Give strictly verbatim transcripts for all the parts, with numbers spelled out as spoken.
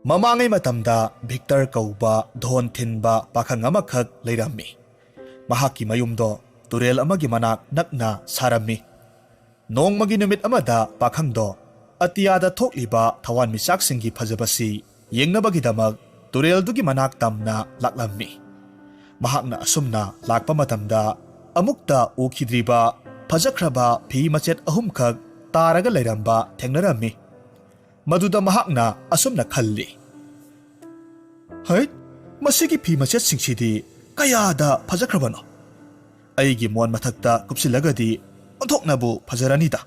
ꯃꯃꯥꯡꯉꯩ ꯃꯇꯝꯗ ꯚꯤꯛꯇꯔ ꯀꯧꯕ ꯙꯣꯟ ꯊꯤꯟꯕ ꯄꯥꯈꯪ ꯑꯃꯈꯛ ꯂꯩꯔꯝꯃꯤ꯫ ꯃꯍꯥꯛꯀꯤ ꯃꯌꯨꯝꯗꯣ ꯇꯨꯔꯦꯜ ꯑꯃꯒꯤ ꯃꯅꯥꯛ ꯅꯛꯅ ꯁꯥꯔꯝꯃꯤ꯫ ꯅꯣꯡꯃꯒꯤ ꯅꯨꯃꯤꯠ ꯑꯃꯗ ꯄꯥꯈꯪꯗꯣ ꯑꯇꯤꯌꯥꯗ ꯊꯣꯛꯂꯤꯕ ꯊꯋꯥꯟꯃꯤꯆꯥꯛꯁꯤꯡꯒꯤ ꯐꯖꯕꯁꯤ ꯌꯦꯡꯅꯕꯒꯤꯗꯃꯛ ꯇꯨꯔꯦꯜꯗꯨꯒꯤ ꯃꯅꯥꯛ ꯇꯝꯅ ꯂꯥꯛꯂꯝꯃꯤ꯫ ꯃꯍꯥꯛꯅ ꯑꯁꯨꯝꯅ ꯂꯥꯛꯄ ꯃꯇꯝꯗ, ꯑꯃꯨꯛꯇ ꯎꯈꯤꯗ꯭ꯔꯤꯕ ꯐꯖꯈ꯭ꯔꯕ ꯐꯤ ꯃꯆꯦꯠ ꯑꯍꯨꯝꯈꯛ ꯇꯥꯔꯒ ꯂꯩꯔꯝꯕ ꯊꯦꯡꯅꯔꯝꯃꯤ꯫ ꯃꯗꯨꯗ ꯃꯍꯥꯛꯅ ꯑꯁꯨꯝꯅ ꯈꯜꯂꯤ, "ꯍꯩꯠ, ꯃꯁꯤꯒꯤ ꯐꯤ ꯃꯆꯦꯠꯁꯤꯡꯁꯤꯗꯤ ꯀꯌꯥꯗ ꯐꯖꯈ꯭ꯔꯕꯅꯣ! ꯑꯩꯒꯤ ꯃꯣꯟ ꯃꯊꯛꯇ ꯀꯨꯞꯁꯤꯜꯂꯒꯗꯤ ꯑꯣꯟꯊꯣꯛꯅꯕꯨ ꯐꯖꯔꯅꯤꯗ!"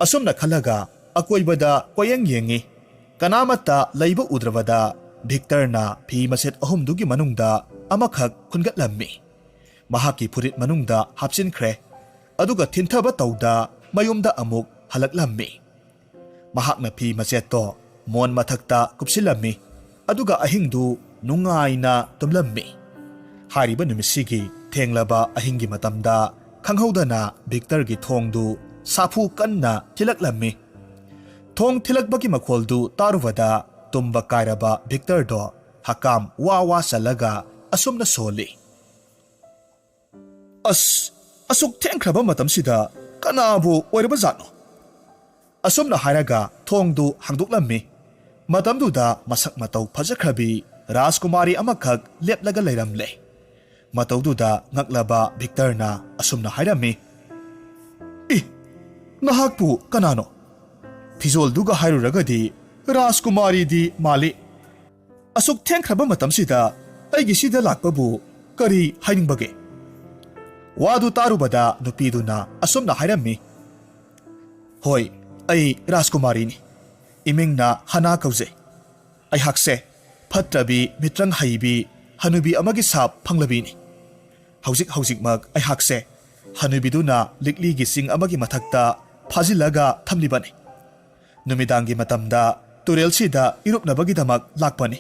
ꯑꯁꯨꯝꯅ ꯈꯜꯂꯒ ꯑꯀꯣꯏꯕꯗ ꯀꯣꯏꯌꯦꯡ ꯌꯦꯡꯉꯤ꯫ ꯀꯅꯥꯃꯠꯇ ꯂꯩꯕ ꯎꯗ꯭ꯔꯕꯗ ꯚꯤꯛꯇꯔꯅ ꯐꯤ ꯃꯆꯦꯠ ꯑꯍꯨꯝꯗꯨꯒꯤ ꯃꯅꯨꯡꯗ ꯑꯃꯈꯛ ꯈꯨꯟꯒꯠꯂꯝꯃꯤ꯫ ꯃꯍꯥꯛꯀꯤ ꯐꯨꯔꯤꯠ ꯃꯅꯨꯡꯗ ꯍꯥꯞꯆꯤꯟꯈ꯭ꯔꯦ꯫ ꯑꯗꯨꯒ ꯊꯤꯟꯊꯕ ꯇꯧꯗ ꯃꯌꯨꯝꯗ ꯑꯃꯨꯛ ꯍꯜꯂꯛꯂꯝꯃꯤ꯫ ꯃꯍꯥꯛꯅ ꯐꯤ ꯃꯆꯦꯠꯇꯣ ꯃꯣꯟ ꯃꯊꯛꯇ ꯀꯨꯞꯁꯤꯜꯂꯝꯃꯤ꯫ ꯑꯗꯨꯒ ꯑꯍꯤꯡꯗꯨ ꯅꯨꯡꯉꯥꯏꯅ ꯇꯨꯝꯂꯝꯃꯤ꯫ ꯍꯥꯏꯔꯤꯕ ꯅꯨꯃꯤꯠꯁꯤꯒꯤ ꯊꯦꯡꯂꯕ ꯑꯍꯤꯡꯒꯤ ꯃꯇꯝꯗ ꯈꯪꯍꯧꯗꯅ ꯚꯤꯛꯇꯔꯒꯤ ꯊꯣꯡꯗꯨ ꯁꯥꯐꯨ ꯀꯟꯅ ꯊꯤꯜꯂꯛꯂꯝꯃꯤ꯫ ꯊꯣꯡ ꯊꯤꯜꯂꯛꯄꯒꯤ ꯃꯈꯣꯜꯗꯨ ꯇꯥꯔꯨꯕꯗ ꯇꯨꯝꯕ ꯀꯥꯏꯔꯕ ꯚꯤꯛꯇꯔꯗꯣ ꯍꯀꯥꯝ ꯋꯥ ꯋꯥ ꯆꯜꯂꯒ ꯑꯁꯨꯝꯅ ꯁꯣꯜꯂꯤ, "ꯑꯁ, ꯑꯁꯨꯛ ꯊꯦꯡꯈ꯭ꯔꯕ ꯃꯇꯝꯁꯤꯗ ꯀꯅꯥꯕꯨ ꯑꯣꯏꯔꯕꯖꯥꯠꯅꯣ?" ꯑꯁꯨꯝꯅ ꯍꯥꯏꯔꯒ ꯊꯣꯡꯗꯨ ꯍꯥꯡꯗꯣꯛꯂꯝꯃꯤ꯫ ꯃꯇꯝꯗꯨꯗ ꯃꯁꯛ ꯃꯇꯧ ꯐꯖꯈ꯭ꯔꯕꯤ ꯔꯥꯖꯀꯨꯃꯥꯔꯤ ꯑꯃꯈꯛ ꯂꯦꯞꯂꯒ ꯂꯩꯔꯝꯂꯦ꯫ ꯃꯇꯧꯗꯨꯗ ꯉꯛꯂꯕ ꯚꯤꯛꯇꯔꯅ ꯑꯁꯨꯝꯅ ꯍꯥꯏꯔꯝꯃꯤ, "ꯏ, ꯅꯍꯥꯛꯄꯨ ꯀꯅꯥꯅꯣ? ꯐꯤꯖꯣꯜꯗꯨꯒ ꯍꯥꯏꯔꯨꯔꯒꯗꯤ ꯔꯥꯖꯀꯨꯃꯥꯔꯤꯗꯤ ꯃꯥꯜꯂꯤ꯫ ꯑꯁꯨꯛ ꯊꯦꯡꯈ꯭ꯔꯕ ꯃꯇꯝꯁꯤꯗ ꯑꯩꯒꯤ ꯁꯤꯗ ꯂꯥꯛꯄꯕꯨ ꯀꯔꯤ ꯍꯥꯏꯅꯤꯡꯕꯒꯦ?" ꯋꯥꯗꯨ ꯇꯥꯔꯨꯕꯗ ꯅꯨꯄꯤꯗꯨꯅ ꯑꯁꯨꯝꯅ ꯍꯥꯏꯔꯝꯃꯤ, "ꯍꯣꯏ, ꯑꯩ ꯔꯥꯖꯀꯨꯃꯥꯔꯤꯅꯤ꯫ ꯏꯃꯤꯡꯅ ꯍꯅꯥ ꯀꯧꯖꯩ꯫ ꯑꯩꯍꯥꯛꯁꯦ ꯐꯠꯇ꯭ꯔꯕꯤ, ꯃꯤꯇ꯭ꯔꯪ ꯍꯩꯕꯤ, ꯍꯅꯨꯕꯤ ꯑꯃꯒꯤ ꯁꯥꯞ ꯐꯪꯂꯕꯤꯅꯤ꯫ ꯍꯧꯖꯤꯛ ꯍꯧꯖꯤꯛꯃꯛ ꯑꯩꯍꯥꯛꯁꯦ ꯍꯅꯨꯕꯤꯗꯨꯅ ꯂꯤꯛꯂꯤꯒꯤ ꯆꯤꯡ ꯑꯃꯒꯤ ꯃꯊꯛꯇ ꯐꯥꯖꯤꯜꯂꯒ ꯊꯝꯂꯤꯕꯅꯤ꯫ ꯅꯨꯃꯤꯗꯥꯡꯒꯤ ꯃꯇꯝꯗ ꯇꯨꯔꯦꯜꯁꯤꯗ ꯏꯔꯨꯞꯅꯕꯒꯤꯗꯃꯛ ꯂꯥꯛꯄꯅꯤ꯫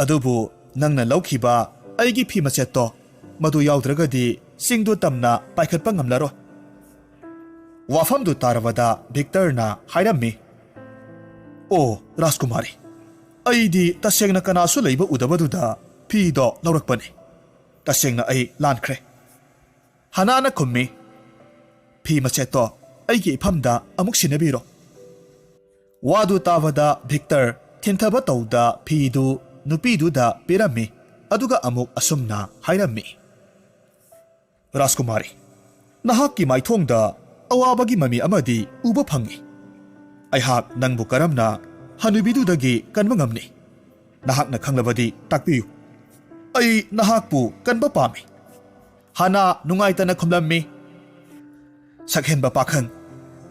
ꯑꯗꯨꯕꯨ ꯅꯪꯅ ꯂꯧꯈꯤꯕ ꯑꯩꯒꯤ ꯐꯤ ꯃꯆꯦꯠꯇꯣ, ꯃꯗꯨ ꯌꯥꯎꯗ꯭ꯔꯒꯗꯤ ꯆꯤꯡꯗꯨ ꯇꯝꯅ ꯄꯥꯏꯈꯠꯄ ꯉꯝꯂꯔꯣꯏ꯫" ꯋꯥꯐꯝꯗꯨ ꯇꯥꯔꯕꯗ ꯚꯤꯛꯇꯔꯅ ꯍꯥꯏꯔꯝꯃꯤ, "ꯑꯣ, ꯔꯥꯖꯀꯨꯃꯥꯔꯤ, ꯑꯩꯗꯤ ꯇꯁꯦꯡꯅ ꯀꯅꯥꯁꯨ ꯂꯩꯕ ꯎꯗꯕꯗꯨꯗ ꯐꯤꯗꯣ ꯂꯧꯔꯛꯄꯅꯤ꯫ ꯇꯁꯦꯡꯅ ꯑꯩ ꯂꯥꯟꯈ꯭ꯔꯦ꯫ ꯍꯅꯥꯅ ꯈꯨꯝꯃꯤ, "ꯐꯤ ꯃꯆꯦꯠꯇꯣ ꯑꯩꯒꯤ ꯏꯐꯝꯗ ꯑꯃꯨꯛ ꯁꯤꯟꯅꯕꯤꯔꯣ꯫" ꯋꯥꯗꯨ ꯇꯥꯕꯗ ꯚꯤꯛꯇꯔ ꯊꯤꯟꯊꯕ ꯇꯧꯗ ꯐꯤꯗꯨ ꯅꯨꯄꯤꯗꯨꯗ ꯄꯤꯔꯝꯃꯤ꯫ ꯑꯗꯨꯒ ꯑꯃꯨꯛ ꯑꯁꯨꯝꯅ ꯍꯥꯏꯔꯝꯃꯤ, "ꯔꯥꯖꯀꯨꯃꯥꯔꯤ, ꯅꯍꯥꯛꯀꯤ ꯃꯥꯏꯊꯣꯡꯗ ꯑꯋꯥꯕꯒꯤ ꯃꯃꯤ ꯑꯃꯗꯤ ꯎꯕ ꯐꯪꯏ꯫ ꯑꯩꯍꯥꯛ ꯅꯪꯕꯨ ꯀꯔꯝꯅ ꯍꯅꯨꯕꯤꯗꯨꯗꯒꯤ ꯀꯟꯕ ꯉꯝꯅꯤ? ꯅꯍꯥꯛꯅ ꯈꯪꯂꯕꯗꯤ ꯇꯥꯛꯄꯤꯌꯨ꯫ ꯑꯩ ꯅꯍꯥꯛꯄꯨ ꯀꯟꯕ ꯄꯥꯝꯃꯤ꯫" ꯍꯥꯅꯥ ꯅꯨꯡꯉꯥꯏꯇꯅ ꯈꯨꯝꯂꯝꯃꯤ, "ꯁꯛꯍꯦꯟꯕ ꯄꯥꯈꯪ,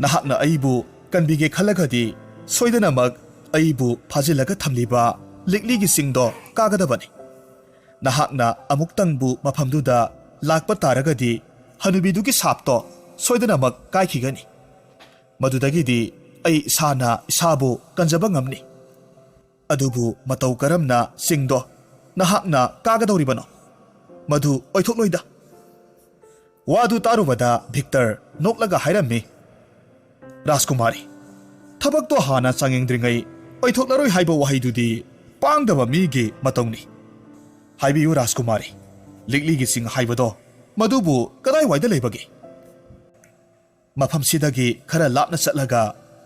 ꯅꯍꯥꯛꯅ ꯑꯩꯕꯨ ꯀꯟꯕꯤꯒꯦ ꯈꯜꯂꯒꯗꯤ ꯁꯣꯏꯗꯅꯃꯛ ꯑꯩꯕꯨ ꯐꯥꯖꯤꯜꯂꯒ ꯊꯝꯂꯤꯕ ꯂꯤꯛꯂꯤꯒꯤ ꯆꯤꯡꯗꯣ ꯀꯥꯒꯗꯕꯅꯤ꯫ ꯅꯍꯥꯛꯅ ꯑꯃꯨꯛꯇꯪꯕꯨ ꯃꯐꯝꯗꯨꯗ ꯂꯥꯛꯄ ꯇꯥꯔꯒꯗꯤ ꯍꯅꯨꯕꯤꯗꯨꯒꯤ ꯁꯥꯞꯇꯣ ꯁꯣꯏꯗꯅꯃꯛ ꯀꯥꯏꯈꯤꯒꯅꯤ꯫ ꯃꯗꯨꯗꯒꯤꯗꯤ ꯑꯩ ꯏꯁꯥꯅ ꯏꯁꯥꯕꯨ ꯀꯟꯖꯕ ꯉꯝꯅꯤ꯫ ꯑꯗꯨꯕꯨ ꯃꯇꯧ ꯀꯔꯝꯅ ꯆꯤꯡꯗꯣ ꯅꯍꯥꯛꯅ ꯀꯥꯒꯗꯧꯔꯤꯕꯅꯣ? ꯃꯗꯨ ꯑꯣꯏꯊꯣꯛꯂꯣꯏꯗ꯫" ꯋꯥꯗꯨ ꯇꯥꯔꯨꯕꯗ ꯚꯤꯛꯇꯔ ꯅꯣꯛꯂꯒ ꯍꯥꯏꯔꯝꯃꯤ, "ꯔꯥꯖꯀꯨꯃꯥꯔꯤ, ꯊꯕꯛꯇꯣ ꯍꯥꯟꯅ ꯆꯥꯡꯌꯦꯡꯗ꯭ꯔꯤꯉꯩ ꯑꯣꯏꯊꯣꯛꯂꯔꯣꯏ ꯍꯥꯏꯕ ꯋꯥꯍꯩꯗꯨꯗꯤ ꯄꯥꯡꯗꯕ ꯃꯤꯒꯤ ꯃꯇꯧꯅꯤ꯫ ꯍꯥꯏꯕꯤꯌꯨ ꯔꯥꯖꯀꯨꯃꯥꯔꯤ, ꯂꯤꯛꯂꯤꯒꯤ ꯆꯤꯡ ꯍꯥꯏꯕꯗꯣ ꯃꯗꯨꯕꯨ ꯀꯗꯥꯏꯋꯥꯏꯗ ꯂꯩꯕꯒꯦ?" "ꯃꯐꯝꯁꯤꯗꯒꯤ ꯈꯔ ꯂꯥꯞꯅ ꯆꯠꯂꯒ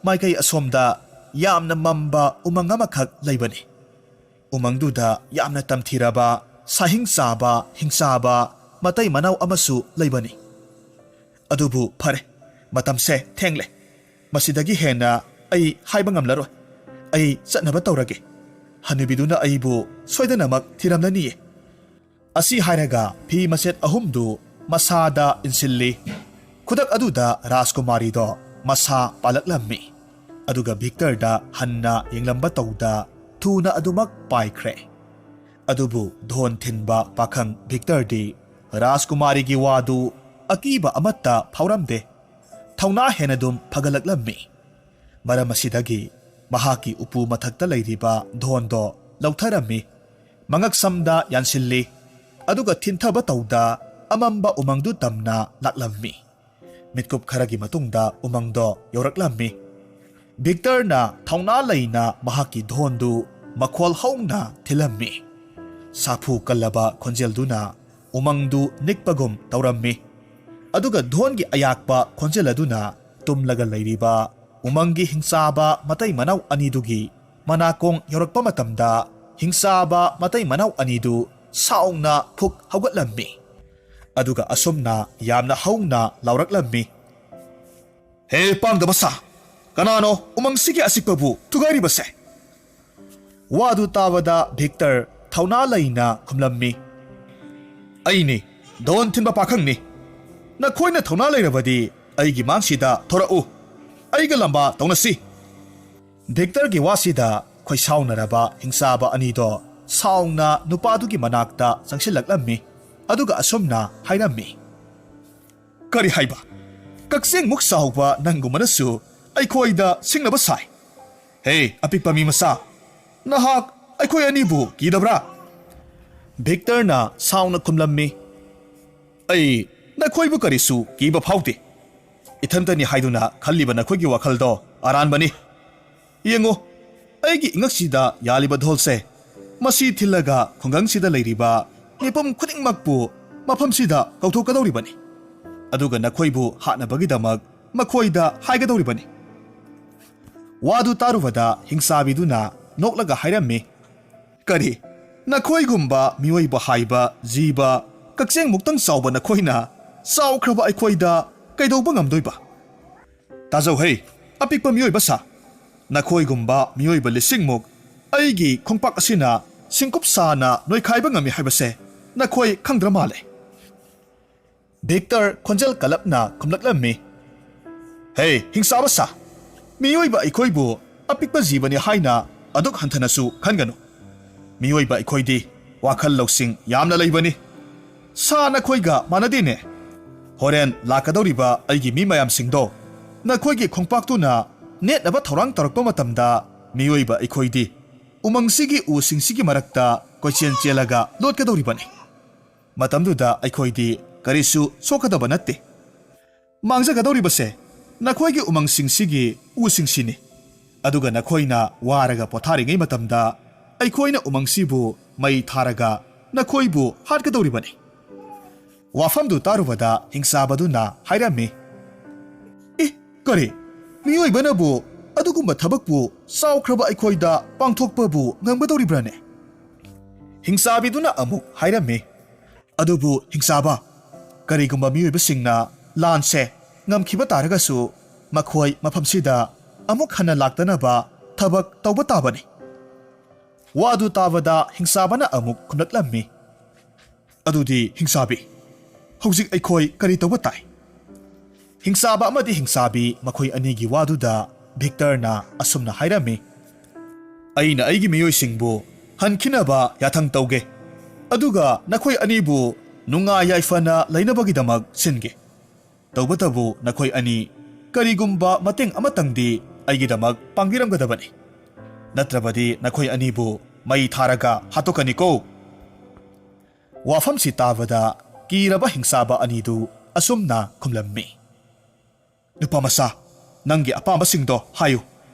ꯃꯥꯏꯀꯩ ꯑꯁꯣꯝꯗ ꯌꯥꯝꯅ ꯃꯝꯕ ꯎꯃꯪ ꯑꯃꯈꯛ ꯂꯩꯕꯅꯤ꯫ ꯎꯃꯪꯗꯨꯗ ꯌꯥꯝꯅ ꯇꯝꯊꯤꯔꯕ, ꯁꯥꯍꯤꯡ ꯆꯥꯕ, ꯍꯤꯡꯆꯥꯕ ꯃꯇꯩ ꯃꯅꯥꯎ ꯑꯃꯁꯨ ꯂꯩꯕꯅꯤ꯫ ꯑꯗꯨꯕꯨ ꯐꯔꯦ, ꯃꯇꯝꯁꯦ ꯊꯦꯡꯂꯦ꯫ ꯃꯁꯤꯗꯒꯤ ꯍꯦꯟꯅ ꯑꯩ ꯍꯥꯏꯕ ꯉꯝꯂꯔꯣꯏ꯫ ꯑꯩ ꯆꯠꯅꯕ ꯇꯧꯔꯒꯦ꯫ ꯍꯅꯨꯕꯤꯗꯨꯅ ꯑꯩꯕꯨ ꯁꯣꯏꯗꯅꯃꯛ ꯊꯤꯔꯝꯂꯅꯤꯌꯦ꯫" ꯑꯁꯤ ꯍꯥꯏꯔꯒ ꯐꯤ ꯃꯆꯦꯠ ꯑꯍꯨꯝꯗꯨ ꯃꯁꯥꯗ ꯏꯟꯁꯤꯜꯂꯤ꯫ ꯈꯨꯗꯛ ꯑꯗꯨꯗ ꯔꯥꯖꯀꯨꯃꯥꯔꯤꯗꯣ ꯃꯁꯥ ꯄꯥꯜꯂꯛꯂꯝꯃꯤ꯫ ꯑꯗꯨꯒ ꯚꯤꯛꯇꯔꯗ ꯍꯟꯅ ꯌꯦꯡꯂꯝꯕ ꯇꯧꯗ ꯊꯨꯅ ꯑꯗꯨꯃꯛ ꯄꯥꯏꯈ꯭ꯔꯦ꯫ ꯑꯗꯨꯕꯨ ꯙꯣꯟ ꯊꯤꯟꯕ ꯄꯥꯈꯪ ꯚꯤꯛꯇꯔꯗꯤ ꯔꯥꯖꯀꯨꯃꯥꯔꯤꯒꯤ ꯋꯥꯗꯨ ꯑꯀꯤꯕ ꯑꯃꯠꯇ ꯐꯥꯎꯔꯝꯗꯦ꯫ ꯊꯧꯅꯥ ꯍꯦꯟꯅ ꯑꯗꯨꯝ ꯐꯒꯠꯂꯛꯂꯝꯃꯤ꯫ ꯃꯔꯝ ꯑꯁꯤꯗꯒꯤ ꯃꯍꯥꯛꯀꯤ ꯎꯄꯨ ꯃꯊꯛꯇ ꯂꯩꯔꯤꯕ ꯙꯣꯟꯗꯣ ꯂꯧꯊꯔꯝꯃꯤ꯫ ꯃꯉꯛꯁꯝꯗ ꯌꯥꯟꯁꯤꯜꯂꯤ꯫ ꯑꯗꯨꯒ ꯊꯤꯟꯊꯕ ꯇꯧꯗ ꯑꯃꯝꯕ ꯎꯃꯪꯗꯨ ꯇꯝꯅ ꯂꯥꯛꯂꯝꯃꯤ꯫ ꯃꯤꯠꯀꯨꯞ ꯈꯔꯒꯤ ꯃꯇꯨꯡꯗ ꯎꯃꯪꯗꯣ ꯌꯧꯔꯛꯂꯝꯃꯤ꯫ ꯚꯤꯛꯇꯔꯅ ꯊꯧꯅꯥ ꯂꯩꯅ ꯃꯍꯥꯛꯀꯤ ꯙꯣꯟꯗꯨ ꯃꯈꯣꯜ ꯍꯧꯅ ꯊꯤꯜꯂꯝꯃꯤ꯫ ꯁꯥꯐꯨ ꯀꯜꯂꯕ ꯈꯣꯟꯖꯦꯜꯗꯨꯅ ꯎꯃꯪꯗꯨ ꯅꯤꯛꯄꯒꯨꯝ ꯇꯧꯔꯝꯃꯤ꯫ ꯑꯗꯨꯒ ꯙꯣꯟꯒꯤ ꯑꯌꯥꯛꯄ ꯈꯣꯟꯖꯦꯜ ꯑꯗꯨꯅ ꯇꯨꯝꯂꯒ ꯂꯩꯔꯤꯕ ꯎꯃꯪꯒꯤ ꯍꯤꯡꯆꯥꯕ ꯃꯇꯩ ꯃꯅꯥꯎ ꯑꯅꯤꯗꯨꯒꯤ ꯃꯅꯥꯀꯣꯡ ꯌꯧꯔꯛꯄ ꯃꯇꯝꯗ, ꯍꯤꯡꯆꯥꯕ ꯃꯇꯩ ꯃꯅꯥꯎ ꯑꯅꯤꯗꯨ ꯁꯥꯎꯅ ꯐꯨꯛ ꯍꯧꯒꯠꯂꯝꯃꯤ꯫ ꯑꯗꯨꯒ ꯑꯁꯨꯝꯅ ꯌꯥꯝꯅ ꯍꯧꯅ ꯂꯥꯎꯔꯛꯂꯝꯃꯤ, "ꯍꯦ ꯄꯥꯡꯗꯕ ꯁꯥ, ꯀꯅꯥꯅꯣ ꯎꯃꯪꯁꯤꯒꯤ ꯑꯆꯤꯛꯄꯕꯨ ꯊꯨꯒꯥꯏꯔꯤꯕꯁꯦ?" ꯋꯥꯗꯨ ꯇꯥꯕꯗ ꯚꯤꯛꯇꯔ ꯊꯧꯅꯥ ꯂꯩꯅ ꯈꯨꯝꯂꯝꯃꯤ, "ꯑꯩꯅꯤ, ꯙꯣꯟ ꯊꯤꯟꯕ ꯄꯥꯈꯪꯅꯤ꯫ ꯅꯈꯣꯏꯅ ꯊꯧꯅꯥ ꯂꯩꯔꯕꯗꯤ ꯑꯩꯒꯤ ꯃꯥꯡꯁꯤꯗ ꯊꯣꯔꯛꯎ꯫ ꯑꯩꯒ ꯂꯝꯕꯥ ꯇꯧꯅꯁꯤ꯫" ꯚꯤꯛꯇꯔꯒꯤ ꯋꯥꯁꯤꯗ ꯈꯣꯏꯁꯥꯎꯅꯔꯕ ꯍꯤꯡꯆꯥꯕ ꯑꯅꯤꯗꯣ ꯁꯥꯎꯅ ꯅꯨꯄꯥꯗꯨꯒꯤ ꯃꯅꯥꯛꯇ ꯆꯪꯁꯤꯜꯂꯛꯂꯝꯃꯤ꯫ ꯑꯗꯨꯒ ꯑꯁꯨꯝꯅ ꯍꯥꯏꯔꯝꯃꯤ, "ꯀꯔꯤ ꯍꯥꯏꯕ? ꯀꯛꯆꯦꯡꯃꯨꯛ ꯆꯥꯎꯕ ꯅꯪꯒꯨꯝꯕꯅꯁꯨ ꯑꯩꯈꯣꯏꯗ ꯁꯤꯡꯅꯕ ꯁꯥꯏ? ꯍꯦ, ꯑꯄꯤꯛꯄ ꯃꯤ ꯃꯆꯥ, ꯅꯍꯥꯛ ꯑꯩꯈꯣꯏ ꯑꯅꯤꯕꯨ ꯀꯤꯗꯕ꯭ꯔꯥ?" ꯚꯤꯛꯇꯔꯅ ꯁꯥꯎꯅ ꯈꯨꯝꯂꯝꯃꯤ, "ꯑꯩ ꯅꯈꯣꯏꯕꯨ ꯀꯔꯤꯁꯨ ꯀꯤꯕ ꯐꯥꯎꯗꯦ꯫ ꯏꯊꯟꯇꯅꯤ ꯍꯥꯏꯗꯨꯅ ꯈꯜꯂꯤꯕ ꯅꯈꯣꯏꯒꯤ ꯋꯥꯈꯜꯗꯣ ꯑꯔꯥꯟꯕꯅꯤ꯫ ꯌꯦꯡꯉꯨ, ꯑꯩꯒꯤ ꯏꯉꯛꯁꯤꯗ ꯌꯥꯜꯂꯤꯕ ꯙꯣꯜꯁꯦ꯫ ꯃꯁꯤ ꯊꯤꯜꯂꯒ ꯈꯨꯡꯒꯪꯁꯤꯗ ꯂꯩꯔꯤꯕ ꯃꯤꯄꯨꯝ ꯈꯨꯗꯤꯡꯃꯛꯄꯨ ꯃꯐꯝꯁꯤꯗ ꯀꯧꯊꯣꯛꯀꯗꯧꯔꯤꯕꯅꯤ꯫ ꯑꯗꯨꯒ ꯅꯈꯣꯏꯕꯨ ꯍꯥꯠꯅꯕꯒꯤꯗꯃꯛ ꯃꯈꯣꯏꯗ ꯍꯥꯏꯒꯗꯧꯔꯤꯕꯅꯤ꯫" ꯋꯥꯗꯨ ꯇꯥꯔꯨꯕꯗ ꯍꯤꯡꯆꯥꯕꯤꯗꯨꯅ ꯅꯣꯛꯂꯒ ꯍꯥꯏꯔꯝꯃꯤ, "ꯀꯔꯤ? ꯅꯈꯣꯏꯒꯨꯝꯕ ꯃꯤꯑꯣꯏꯕ ꯍꯥꯏꯕ ꯖꯤꯕ ꯀꯛꯆꯦꯡꯃꯨꯛꯇꯪ ꯆꯥꯎꯕ ꯅꯈꯣꯏꯅ ꯆꯥꯎꯈ꯭ꯔꯕ ꯑꯩꯈꯣꯏꯗ ꯀꯩꯗꯧꯕ ꯉꯝꯗꯣꯏꯕ? ꯇꯥꯖꯧꯍꯩ, ꯑꯄꯤꯛꯄ ꯃꯤꯑꯣꯏꯕ ꯁꯥ, ꯅꯈꯣꯏꯒꯨꯝꯕ ꯃꯤꯑꯣꯏꯕ ꯂꯤꯁꯤꯡꯃꯨꯛ ꯑꯩꯒꯤ ꯈꯣꯡꯄꯥꯛ ꯑꯁꯤꯅ ꯁꯤꯡꯀꯨꯞ ꯁꯥꯅ ꯅꯣꯏꯈꯥꯏꯕ ꯉꯝꯃꯤ ꯍꯥꯏꯕꯁꯦ ꯅꯈꯣꯏ ꯈꯪꯗ꯭ꯔ ꯃꯥꯜꯂꯦ?" ꯚꯤꯛꯇꯔ ꯈꯣꯟꯖꯦꯜ ꯀꯜꯂꯞꯅ ꯈꯨꯝꯂꯛꯂꯝꯃꯤ, "ꯍꯦ, ꯍꯤꯡꯆꯥꯕ ꯁꯥ, ꯃꯤꯑꯣꯏꯕ ꯑꯩꯈꯣꯏꯕꯨ ꯑꯄꯤꯛꯄ ꯖꯤꯕꯅꯤ ꯍꯥꯏꯅ ꯑꯗꯨꯛ ꯍꯟꯊꯅꯁꯨ ꯈꯟꯒꯅꯨ꯫ ꯃꯤꯑꯣꯏꯕ ꯑꯩꯈꯣꯏꯗꯤ ꯋꯥꯈꯜ ꯂꯧꯁꯤꯡ ꯌꯥꯝꯅ ꯂꯩꯕꯅꯤ꯫ ꯁꯥ ꯅꯈꯣꯏꯒ ꯃꯥꯟꯅꯗꯦꯅꯦ꯫ ꯍꯣꯔꯦꯟ ꯂꯥꯛꯀꯗꯧꯔꯤꯕ ꯑꯩꯒꯤ ꯃꯤ ꯃꯌꯥꯝꯁꯤꯡꯗꯣ ꯅꯈꯣꯏꯒꯤ ꯈꯣꯡꯄꯥꯛꯇꯨꯅ ꯅꯦꯠꯅꯕ ꯊꯧꯔꯥꯡ ꯇꯧꯔꯛꯄ ꯃꯇꯝꯗ, ꯃꯤꯑꯣꯏꯕ ꯑꯩꯈꯣꯏꯗꯤ ꯎꯃꯪꯁꯤꯒꯤ ꯎꯁꯤꯡꯁꯤꯒꯤ ꯃꯔꯛꯇ ꯀꯣꯏꯆꯦꯟ ꯆꯦꯜꯂꯒ ꯂꯣꯠꯀꯗꯧꯔꯤꯕꯅꯤ꯫ ꯃꯇꯝꯗꯨꯗ ꯑꯩꯈꯣꯏꯗꯤ ꯀꯔꯤꯁꯨ ꯁꯣꯛꯀꯗꯕ ꯅꯠꯇꯦ꯫ ꯃꯥꯡꯖꯒꯗꯧꯔꯤꯕꯁꯦ ꯅꯈꯣꯏꯒꯤ ꯎꯃꯪꯁꯤꯡꯁꯤꯒꯤ ꯎꯁꯤꯡꯁꯤꯅꯤ꯫ ꯑꯗꯨꯒ ꯅꯈꯣꯏꯅ ꯋꯥꯔꯒ ꯄꯣꯊꯥꯔꯤꯉꯩ ꯃꯇꯝꯗ ꯑꯩꯈꯣꯏꯅ ꯎꯃꯪꯁꯤꯕꯨ ꯃꯩ ꯊꯥꯔꯒ ꯅꯈꯣꯏꯕꯨ ꯍꯥꯠꯀꯗꯧꯔꯤꯕꯅꯤ꯫ ꯋꯥꯐꯝꯗꯨ ꯇꯥꯔꯨꯕꯗ ꯍꯤꯡꯆꯥꯕꯗꯨꯅ ꯍꯥꯏꯔꯝꯃꯤ, "ꯑꯦ, ꯀꯔꯤ? ꯃꯤꯑꯣꯏꯕꯅꯕꯨ ꯑꯗꯨꯒꯨꯝꯕ ꯊꯕꯛꯄꯨ ꯆꯥꯎꯈ꯭ꯔꯕ ꯑꯩꯈꯣꯏꯗ ꯄꯥꯡꯊꯣꯛꯄꯕꯨ ꯉꯝꯒꯗꯧꯔꯤꯕ꯭ꯔꯥꯅꯦ?" ꯍꯤꯡꯆꯥꯕꯤꯗꯨꯅ ꯑꯃꯨꯛ ꯍꯥꯏꯔꯝꯃꯤ, "ꯑꯗꯨꯕꯨ ꯍꯤꯡꯆꯥꯕ, ꯀꯔꯤꯒꯨꯝꯕ ꯃꯤꯑꯣꯏꯕꯁꯤꯡꯅ ꯂꯥꯟꯁꯦ ꯉꯝꯈꯤꯕ ꯇꯥꯔꯒꯁꯨ, ꯃꯈꯣꯏ ꯃꯐꯝꯁꯤꯗ ꯑꯃꯨꯛ ꯍꯟꯅ ꯂꯥꯛꯇꯅꯕ ꯊꯕꯛ ꯇꯧꯕ ꯇꯥꯕꯅꯤ꯫" ꯋꯥꯗꯨ ꯇꯥꯕꯗ ꯍꯤꯡꯆꯥꯕꯅ ꯑꯃꯨꯛ ꯈꯨꯝꯂꯛꯂꯝꯃꯤ, "ꯑꯗꯨꯗꯤ ꯍꯤꯡꯆꯥꯕꯤ, ꯍꯧꯖꯤꯛ ꯑꯩꯈꯣꯏ ꯀꯔꯤ ꯇꯧꯕ ꯇꯥꯏ?" ꯍꯤꯡꯆꯥꯕ ꯑꯃꯗꯤ ꯍꯤꯡꯆꯥꯕꯤ ꯃꯈꯣꯏ ꯑꯅꯤꯒꯤ ꯋꯥꯗꯨꯗ ꯚꯤꯛꯇꯔꯅ ꯑꯁꯨꯝꯅ ꯍꯥꯏꯔꯝꯃꯤ, "ꯑꯩꯅ ꯑꯩꯒꯤ ꯃꯤꯑꯣꯏꯁꯤꯡꯕꯨ ꯍꯟꯈꯤꯅꯕ ꯌꯥꯊꯪ ꯇꯧꯒꯦ, ꯑꯗꯨꯒ ꯅꯈꯣꯏ ꯑꯅꯤꯕꯨ ꯅꯨꯡꯉꯥꯏ ꯌꯥꯏꯐꯅ ꯂꯩꯅꯕꯒꯤꯗꯃꯛ ꯁꯤꯟꯒꯦ꯫ ꯇꯧꯕꯇꯕꯨ ꯅꯈꯣꯏ ꯑꯅꯤ ꯀꯔꯤꯒꯨꯝꯕ ꯃꯇꯦꯡ ꯑꯃꯇꯪꯗꯤ ꯑꯩꯒꯤꯗꯃꯛ ꯄꯥꯡꯕꯤꯔꯝꯒꯗꯕꯅꯤ, ꯅꯠꯇ꯭ꯔꯕꯗꯤ ꯅꯈꯣꯏ ꯑꯅꯤꯕꯨ ꯃꯩ ꯊꯥꯔꯒ ꯍꯥꯠꯇꯣꯛꯀꯅꯤꯀꯣ꯫" ꯋꯥꯐꯝꯁꯤ ꯇꯥꯕꯗ ꯀꯤꯔꯕ ꯍꯤꯡꯆꯥꯕ ꯑꯅꯤꯗꯨ ꯑꯁꯨꯝꯅ ꯈꯨꯝꯂꯝꯃꯤ, "ꯅꯨꯄꯥ ꯃꯆꯥ, ꯅꯪꯒꯤ ꯑꯄꯥꯝꯕꯁꯤꯡꯗꯣ ꯍꯥꯏꯌꯨ,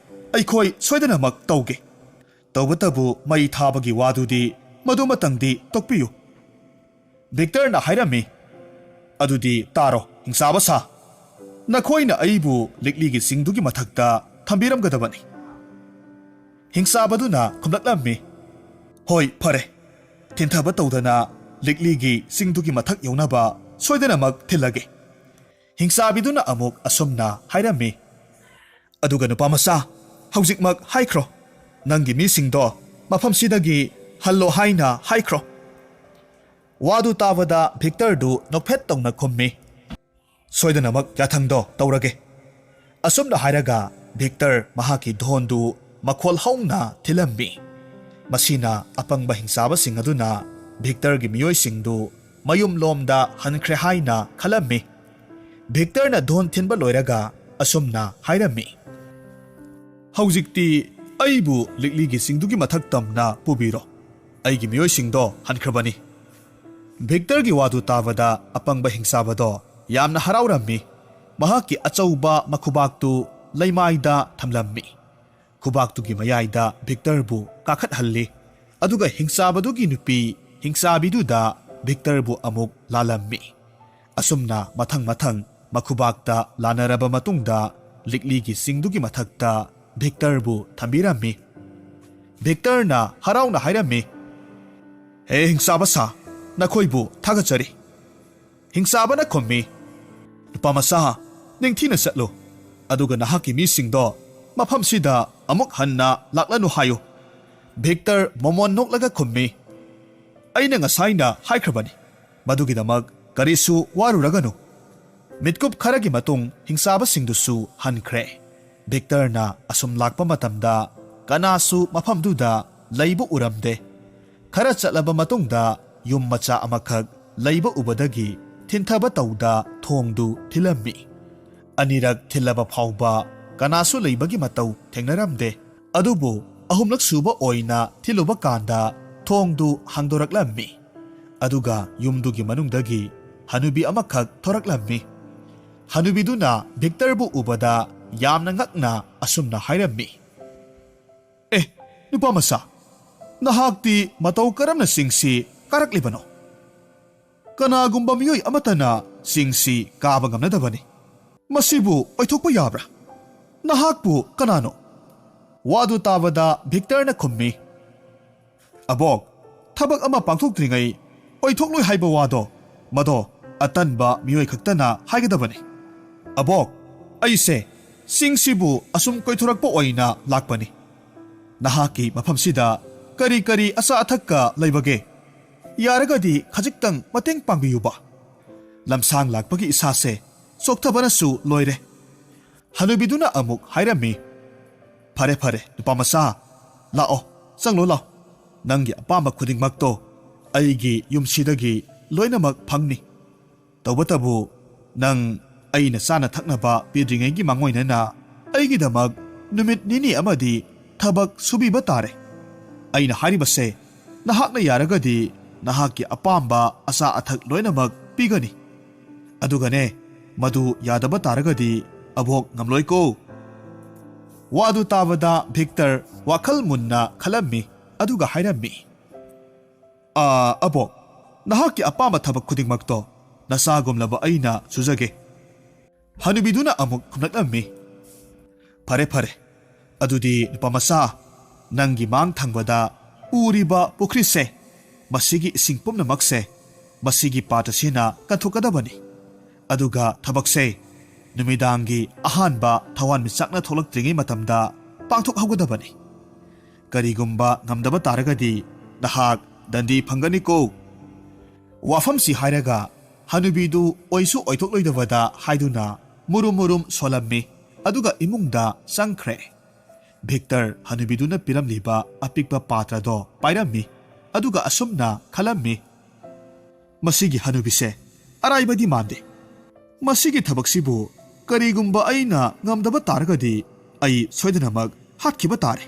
ꯑꯩꯈꯣꯏ ꯁꯣꯏꯗꯅꯃꯛ ꯇꯧꯒꯦ꯫ ꯇꯧꯕꯇꯕꯨ ꯃꯩ ꯊꯥꯕꯒꯤ ꯋꯥꯗꯨꯗꯤ ꯃꯗꯨꯃꯇꯪꯗꯤ ꯇꯣꯛꯄꯤꯌꯨ꯫" ꯚꯤꯛꯇꯔꯅ ꯍꯥꯏꯔꯝꯃꯤ, "ꯑꯗꯨꯗꯤ ꯇꯥꯔꯣ, ꯍꯤꯡꯆꯥꯕ ꯁꯥ, ꯅꯈꯣꯏꯅ ꯑꯩꯕꯨ ꯂꯤꯛꯂꯤꯒꯤ ꯆꯤꯡꯗꯨꯒꯤ ꯃꯊꯛꯇ ꯊꯝꯕꯤꯔꯝꯒꯗꯕꯅꯤ꯫" ꯍꯤꯡꯆꯥꯕꯗꯨꯅ ꯈꯨꯝꯂꯛꯂꯝꯃꯤ, "ꯍꯣꯏ, ꯐꯔꯦ, ꯊꯤꯟꯊꯕ ꯇꯧꯗꯅ ꯂꯤꯛꯂꯤꯒꯤ ꯆꯤꯡꯗꯨꯒꯤ ꯃꯊꯛ ꯌꯧꯅꯕ ꯁꯣꯏꯗꯅꯃꯛ ꯊꯤꯜꯂꯒꯦ꯫" ꯍꯤꯡꯆꯥꯕꯤꯗꯨꯅ ꯑꯃꯨꯛ ꯑꯁꯨꯝꯅ ꯍꯥꯏꯔꯝꯃꯤ, "ꯑꯗꯨꯒ ꯅꯨꯄꯥ ꯃꯆꯥ, ꯍꯧꯖꯤꯛꯃꯛ ꯍꯥꯏꯈ꯭ꯔꯣ, ꯅꯪꯒꯤ ꯃꯤꯁꯤꯡꯗꯣ ꯃꯐꯝꯁꯤꯗꯒꯤ ꯍꯜꯂꯣ ꯍꯥꯏꯅ ꯍꯥꯏꯈ꯭ꯔꯣ꯫" ꯋꯥꯗꯨ ꯇꯥꯕꯗ ꯚꯤꯛꯇꯔꯗꯨ ꯅꯣꯛꯐꯦꯠ ꯇꯧꯅ ꯈꯨꯝꯃꯤ, "ꯁꯣꯏꯗꯅꯃꯛ ꯌꯥꯊꯪꯗꯣ ꯇꯧꯔꯒꯦ꯫" ꯑꯁꯨꯝꯅ ꯍꯥꯏꯔꯒ ꯚꯤꯛꯇꯔ ꯃꯍꯥꯛꯀꯤ ꯙꯣꯟꯗꯨ ꯃꯈꯣꯜ ꯍꯧꯅ ꯊꯤꯜꯂꯝꯃꯤ꯫ ꯃꯁꯤꯅ ꯑꯄꯪꯕ ꯍꯤꯡꯆꯥꯕꯁꯤꯡ ꯑꯗꯨꯅ ꯚꯤꯛꯇꯔꯒꯤ ꯃꯤꯑꯣꯏꯁꯤꯡꯗꯨ ꯃꯌꯨꯝꯂꯣꯝꯗ ꯍꯟꯈ꯭ꯔꯦ ꯍꯥꯏꯅ ꯈꯜꯂꯝꯃꯤ꯫ ꯚꯤꯛꯇꯔꯅ ꯙꯣꯟ ꯊꯤꯟꯕ ꯂꯣꯏꯔꯒ ꯑꯁꯨꯝꯅ ꯍꯥꯏꯔꯝꯃꯤ, "ꯍꯧꯖꯤꯛꯇꯤ ꯑꯩꯕꯨ ꯂꯤꯛꯂꯤꯒꯤ ꯆꯤꯡꯗꯨꯒꯤ ꯃꯊꯛ ꯇꯝꯅ ꯄꯨꯕꯤꯔꯣ꯫ ꯑꯩꯒꯤ ꯃꯤꯑꯣꯏꯁꯤꯡꯗꯣ ꯍꯟꯈ꯭ꯔꯕꯅꯤ꯫" ꯚꯤꯛꯇꯔꯒꯤ ꯋꯥꯗꯨ ꯇꯥꯕꯗ ꯑꯄꯪꯕ ꯍꯤꯡꯆꯥꯕꯗꯣ ꯌꯥꯝꯅ ꯍꯔꯥꯎꯔꯝꯃꯤ꯫ ꯃꯍꯥꯛꯀꯤ ꯑꯆꯧꯕ ꯃꯈꯨꯕꯥꯛꯇꯨ ꯂꯩꯃꯥꯏꯗ ꯊꯝꯂꯝꯃꯤ꯫ ꯈꯨꯕꯥꯛꯇꯨꯒꯤ ꯃꯌꯥꯏꯗ ꯚꯤꯛꯇꯔꯕꯨ ꯀꯥꯈꯠꯍꯜꯂꯤ꯫ ꯑꯗꯨꯒ ꯍꯤꯡꯆꯥꯕꯗꯨꯒꯤ ꯅꯨꯄꯤ ꯍꯤꯡꯆꯥꯕꯤꯗꯨꯗ ꯚꯤꯛꯇꯔꯕꯨ ꯑꯃꯨꯛ ꯂꯥꯜꯂꯝꯃꯤ꯫ ꯑꯁꯨꯝꯅ ꯃꯊꯪ ꯃꯊꯪ ꯃꯈꯨꯕꯥꯛꯇ ꯂꯥꯟꯅꯔꯕ ꯃꯇꯨꯡꯗ ꯂꯤꯛꯂꯤꯒꯤ ꯆꯤꯡꯗꯨꯒꯤ ꯃꯊꯛꯇ ꯚꯤꯛꯇꯔꯕꯨ ꯊꯝꯕꯤꯔꯝꯃꯤ꯫ ꯚꯤꯛꯇꯔꯅ ꯍꯔꯥꯎꯅ ꯍꯥꯏꯔꯝꯃꯤ, "ꯍꯦ ꯍꯤꯡꯆꯥꯕ ꯁꯥ, ꯅꯈꯣꯏꯕꯨ ꯊꯥꯒꯠꯆꯔꯤ꯫" ꯍꯤꯡꯆꯥꯕꯅ ꯈꯨꯝꯃꯤ, "ꯅꯨꯄꯥ ꯃꯆꯥ, ꯅꯤꯡꯊꯤꯅ ꯆꯠꯂꯨ, ꯑꯗꯨꯒ ꯅꯍꯥꯛꯀꯤ ꯃꯤꯁꯤꯡꯗꯣ ꯃꯐꯝꯁꯤꯗ ꯑꯃꯨꯛ ꯍꯟꯅ ꯂꯥꯛꯂꯅꯨ ꯍꯥꯏꯌꯨ꯫" ꯚꯤꯛꯇꯔ ꯃꯣꯃꯣꯟ ꯅꯣꯛꯂꯒ ꯈꯨꯝꯃꯤ, "ꯑꯩꯅ ꯉꯁꯥꯏꯅ ꯍꯥꯏꯈ꯭ꯔꯕꯅꯤ, ꯃꯗꯨꯒꯤꯗꯃꯛ ꯀꯔꯤꯁꯨ ꯋꯥꯔꯨꯔꯒꯅꯨ꯫" ꯃꯤꯠꯀꯨꯞ ꯈꯔꯒꯤ ꯃꯇꯨꯡ ꯍꯤꯡꯆꯥꯕꯁꯤꯡꯗꯨꯁꯨ ꯍꯟꯈ꯭ꯔꯦ꯫ ꯚꯤꯛꯇꯔꯅ ꯑꯁꯨꯝ ꯂꯥꯛꯄ ꯃꯇꯝꯗ ꯀꯅꯥꯁꯨ ꯃꯐꯝꯗꯨꯗ ꯂꯩꯕ ꯎꯔꯝꯗꯦ꯫ ꯈꯔ ꯆꯠꯂꯕ ꯃꯇꯨꯡꯗ ꯌꯨꯝ ꯃꯆꯥ ꯑꯃꯈꯛ ꯂꯩꯕ ꯎꯕꯗꯒꯤ ꯊꯤꯟꯊꯕ ꯇꯧꯗ ꯊꯣꯡꯗꯨ ꯊꯤꯜꯂꯝꯃꯤ꯫ ꯑꯅꯤꯔꯛ ꯊꯤꯜꯂꯕ ꯐꯥꯎꯕ ꯀꯅꯥꯁꯨ ꯂꯩꯕꯒꯤ ꯃꯇꯧ ꯊꯦꯡꯅꯔꯝꯗꯦ꯫ ꯑꯗꯨꯕꯨ ꯑꯍꯨꯝꯂꯛ ꯁꯨꯕ ꯑꯣꯏꯅ ꯊꯤꯜꯂꯨꯕ ꯀꯥꯟꯗ ꯊꯣꯡꯗꯨ ꯍꯥꯡꯗꯣꯔꯛꯂꯝꯃꯤ꯫ ꯑꯗꯨꯒ ꯌꯨꯝꯗꯨꯒꯤ ꯃꯅꯨꯡꯗꯒꯤ ꯍꯅꯨꯕꯤ ꯑꯃꯈꯛ ꯊꯣꯔꯛꯂꯝꯃꯤ꯫ ꯍꯅꯨꯕꯤꯗꯨꯅ ꯚꯤꯛꯇꯔꯕꯨ ꯎꯕꯗ ꯌꯥꯝꯅ ꯉꯛꯅ ꯑꯁꯨꯝꯅ ꯍꯥꯏꯔꯝꯃꯤ, "ꯑꯦ, ꯅꯨꯄꯥ ꯃꯆꯥ, ꯅꯍꯥꯛꯇꯤ ꯃꯇꯧ ꯀꯔꯝꯅ ꯆꯤꯡꯁꯤ ꯀꯥꯔꯛꯂꯤꯕꯅꯣ? ꯀꯅꯥꯒꯨꯝꯕ ꯃꯤꯑꯣꯏ ꯑꯃꯠꯇꯅ ꯆꯤꯡꯁꯤ ꯀꯥꯕ ꯉꯝꯅꯗꯕꯅꯤ꯫ ꯃꯁꯤꯕꯨ ꯑꯣꯏꯊꯣꯛꯄ ꯌꯥꯕ꯭ꯔꯥ? ꯅꯍꯥꯛꯄꯨ ꯀꯅꯥꯅꯣ?" ꯋꯥꯗꯨ ꯇꯥꯕꯗ ꯚꯤꯛꯇꯔꯅ ꯈꯨꯝꯃꯤ, "ꯑꯕꯣꯛ, ꯊꯕꯛ ꯑꯃ ꯄꯥꯡꯊꯣꯛꯇ꯭ꯔꯤꯉꯩ ꯑꯣꯏꯊꯣꯛꯂꯣꯏ ꯍꯥꯏꯕ ꯋꯥꯗꯣ, ꯃꯗꯣ ꯑꯇꯟꯕ ꯃꯤꯑꯣꯏ ꯈꯛꯇꯅ ꯍꯥꯏꯒꯗꯕꯅꯤ꯫ ꯑꯕꯣꯛ, ꯑꯩꯁꯦ ꯆꯤꯡꯁꯤꯕꯨ ꯑꯁꯨꯝ ꯀꯣꯏꯊꯣꯔꯛꯄ ꯑꯣꯏꯅ ꯂꯥꯛꯄꯅꯤ꯫ ꯅꯍꯥꯛꯀꯤ ꯃꯐꯝꯁꯤꯗ ꯀꯔꯤ ꯀꯔꯤ ꯑꯆꯥ ꯑꯊꯛꯀ ꯂꯩꯕꯒꯦ? ꯌꯥꯔꯒꯗꯤ ꯈꯖꯤꯛꯇꯪ ꯃꯇꯦꯡ ꯄꯥꯡꯕꯤꯌꯨꯕ꯫ ꯂꯝꯁꯥꯡ ꯂꯥꯛꯄꯒꯤ ꯏꯁꯥꯁꯦ ꯆꯣꯛꯊꯕꯅꯁꯨ ꯂꯣꯏꯔꯦ꯫" ꯍꯅꯨꯕꯤꯗꯨꯅ ꯑꯃꯨꯛ ꯍꯥꯏꯔꯝꯃꯤ, "ꯐꯔꯦ, ꯐꯔꯦ, ꯅꯨꯄꯥ ꯃꯆꯥ, ꯂꯥꯛꯑꯣ, ꯆꯪꯂꯣ, ꯂꯥꯛꯑꯣ꯫ ꯅꯪꯒꯤ ꯑꯄꯥꯝꯕ ꯈꯨꯗꯤꯡꯃꯛꯇꯣ ꯑꯩꯒꯤ ꯌꯨꯝꯁꯤꯗꯒꯤ ꯂꯣꯏꯅꯃꯛ ꯐꯪꯅꯤ꯫ ꯇꯧꯕꯇꯕꯨ ꯅꯪ ꯑꯩꯅ ꯆꯥꯅ ꯊꯛꯅꯕ ꯄꯤꯗ꯭ꯔꯤꯉꯩꯒꯤ ꯃꯥꯡꯑꯣꯏꯅꯅ ꯑꯩꯒꯤꯗꯃꯛ ꯅꯨꯃꯤꯠ ꯅꯤꯅꯤ ꯑꯃꯗꯤ ꯊꯕꯛ ꯁꯨꯕꯤꯕ ꯇꯥꯔꯦ꯫ ꯑꯩꯅ ꯍꯥꯏꯔꯤꯕꯁꯦ, ꯅꯍꯥꯛꯅ ꯌꯥꯔꯒꯗꯤ ꯅꯍꯥꯛꯀꯤ ꯑꯄꯥꯝꯕ ꯑꯆꯥ ꯑꯊꯛ ꯂꯣꯏꯅꯃꯛ ꯄꯤꯒꯅꯤ꯫ ꯑꯗꯨꯒꯅꯦ, ꯃꯗꯨ ꯌꯥꯗꯕ ꯇꯥꯔꯒꯗꯤ ꯑꯕꯣꯛ ꯉꯝꯂꯣꯏꯀꯣ꯫" ꯋꯥꯗꯨ ꯇꯥꯕꯗ ꯚꯤꯛꯇꯔ ꯋꯥꯈꯜ ꯃꯨꯟꯅ ꯈꯜꯂꯝꯃꯤ, ꯑꯗꯨꯒ ꯍꯥꯏꯔꯝꯃꯤ, "ꯑꯥ, ꯑꯕꯣꯛ, ꯅꯍꯥꯛꯀꯤ ꯑꯄꯥꯝꯕ ꯊꯕꯛ ꯈꯨꯗꯤꯡꯃꯛꯇꯣ ꯅꯆꯥꯒꯨꯝꯂꯕ ꯑꯩꯅ ꯁꯨꯖꯒꯦ꯫" ꯍꯅꯨꯕꯤꯗꯨꯅ ꯑꯃꯨꯛ ꯈꯨꯝꯂꯛꯂꯝꯃꯤ, "ꯐꯔꯦ, ꯐꯔꯦ, ꯑꯗꯨꯗꯤ ꯅꯨꯄꯥ ꯃꯆꯥ, ꯅꯪꯒꯤ ꯃꯥꯡ ꯊꯪꯕꯗ ꯎꯔꯤꯕ ꯄꯨꯈ꯭ꯔꯤꯁꯦ, ꯃꯁꯤꯒꯤ ꯏꯁꯤꯡ ꯄꯨꯝꯅꯃꯛꯁꯦ ꯃꯁꯤꯒꯤ ꯄꯥꯇ꯭ꯔꯁꯤꯅ ꯀꯟꯊꯣꯛꯀꯗꯕꯅꯤ꯫ ꯑꯗꯨꯒ ꯊꯕꯛꯁꯦ ꯅꯨꯃꯤꯗꯥꯡꯒꯤ ꯑꯍꯥꯟꯕ ꯊꯋꯥꯟꯃꯤꯆꯥꯛꯅ ꯊꯣꯛꯂꯛꯇ꯭ꯔꯤꯉꯩ ꯃꯇꯝꯗ ꯄꯥꯡꯊꯣꯛꯍꯧꯒꯗꯕꯅꯤ꯫ ꯀꯔꯤꯒꯨꯝꯕ ꯉꯝꯗꯕ ꯇꯥꯔꯒꯗꯤ ꯅꯍꯥꯛ ꯗꯟꯗꯤ ꯐꯪꯒꯅꯤꯀꯣ꯫" ꯋꯥꯐꯝꯁꯤ ꯍꯥꯏꯔꯒ ꯍꯅꯨꯕꯤꯗꯨ ꯑꯣꯏꯁꯨ ꯑꯣꯏꯊꯣꯛꯂꯣꯏꯗꯕꯗ ꯍꯥꯏꯗꯨꯅ ꯃꯨꯔꯨꯝ ꯃꯨꯔꯨꯝ ꯁꯣꯜꯂꯝꯃꯤ, ꯑꯗꯨꯒ ꯏꯃꯨꯡꯗ ꯆꯪꯈ꯭ꯔꯦ꯫ ꯚꯤꯛꯇꯔ ꯍꯅꯨꯕꯤꯗꯨꯅ ꯄꯤꯔꯝꯂꯤꯕ ꯑꯄꯤꯛꯄ ꯄꯥꯇ꯭ꯔꯗꯣ ꯄꯥꯏꯔꯝꯃꯤ, ꯑꯗꯨꯒ ꯑꯁꯨꯝꯅ ꯈꯜꯂꯝꯃꯤ, "ꯃꯁꯤꯒꯤ ꯍꯅꯨꯕꯤꯁꯦ ꯑꯔꯥꯏꯕꯗꯤ ꯃꯥꯟꯗꯦ꯫ ꯃꯁꯤꯒꯤ ꯊꯕꯛꯁꯤꯕꯨ ꯀꯔꯤꯒꯨꯝꯕ ꯑꯩꯅ ꯉꯝꯗꯕ ꯇꯥꯔꯒꯗꯤ ꯑꯩ ꯁꯣꯏꯗꯅꯃꯛ ꯍꯥꯠꯈꯤꯕ ꯇꯥꯔꯦ꯫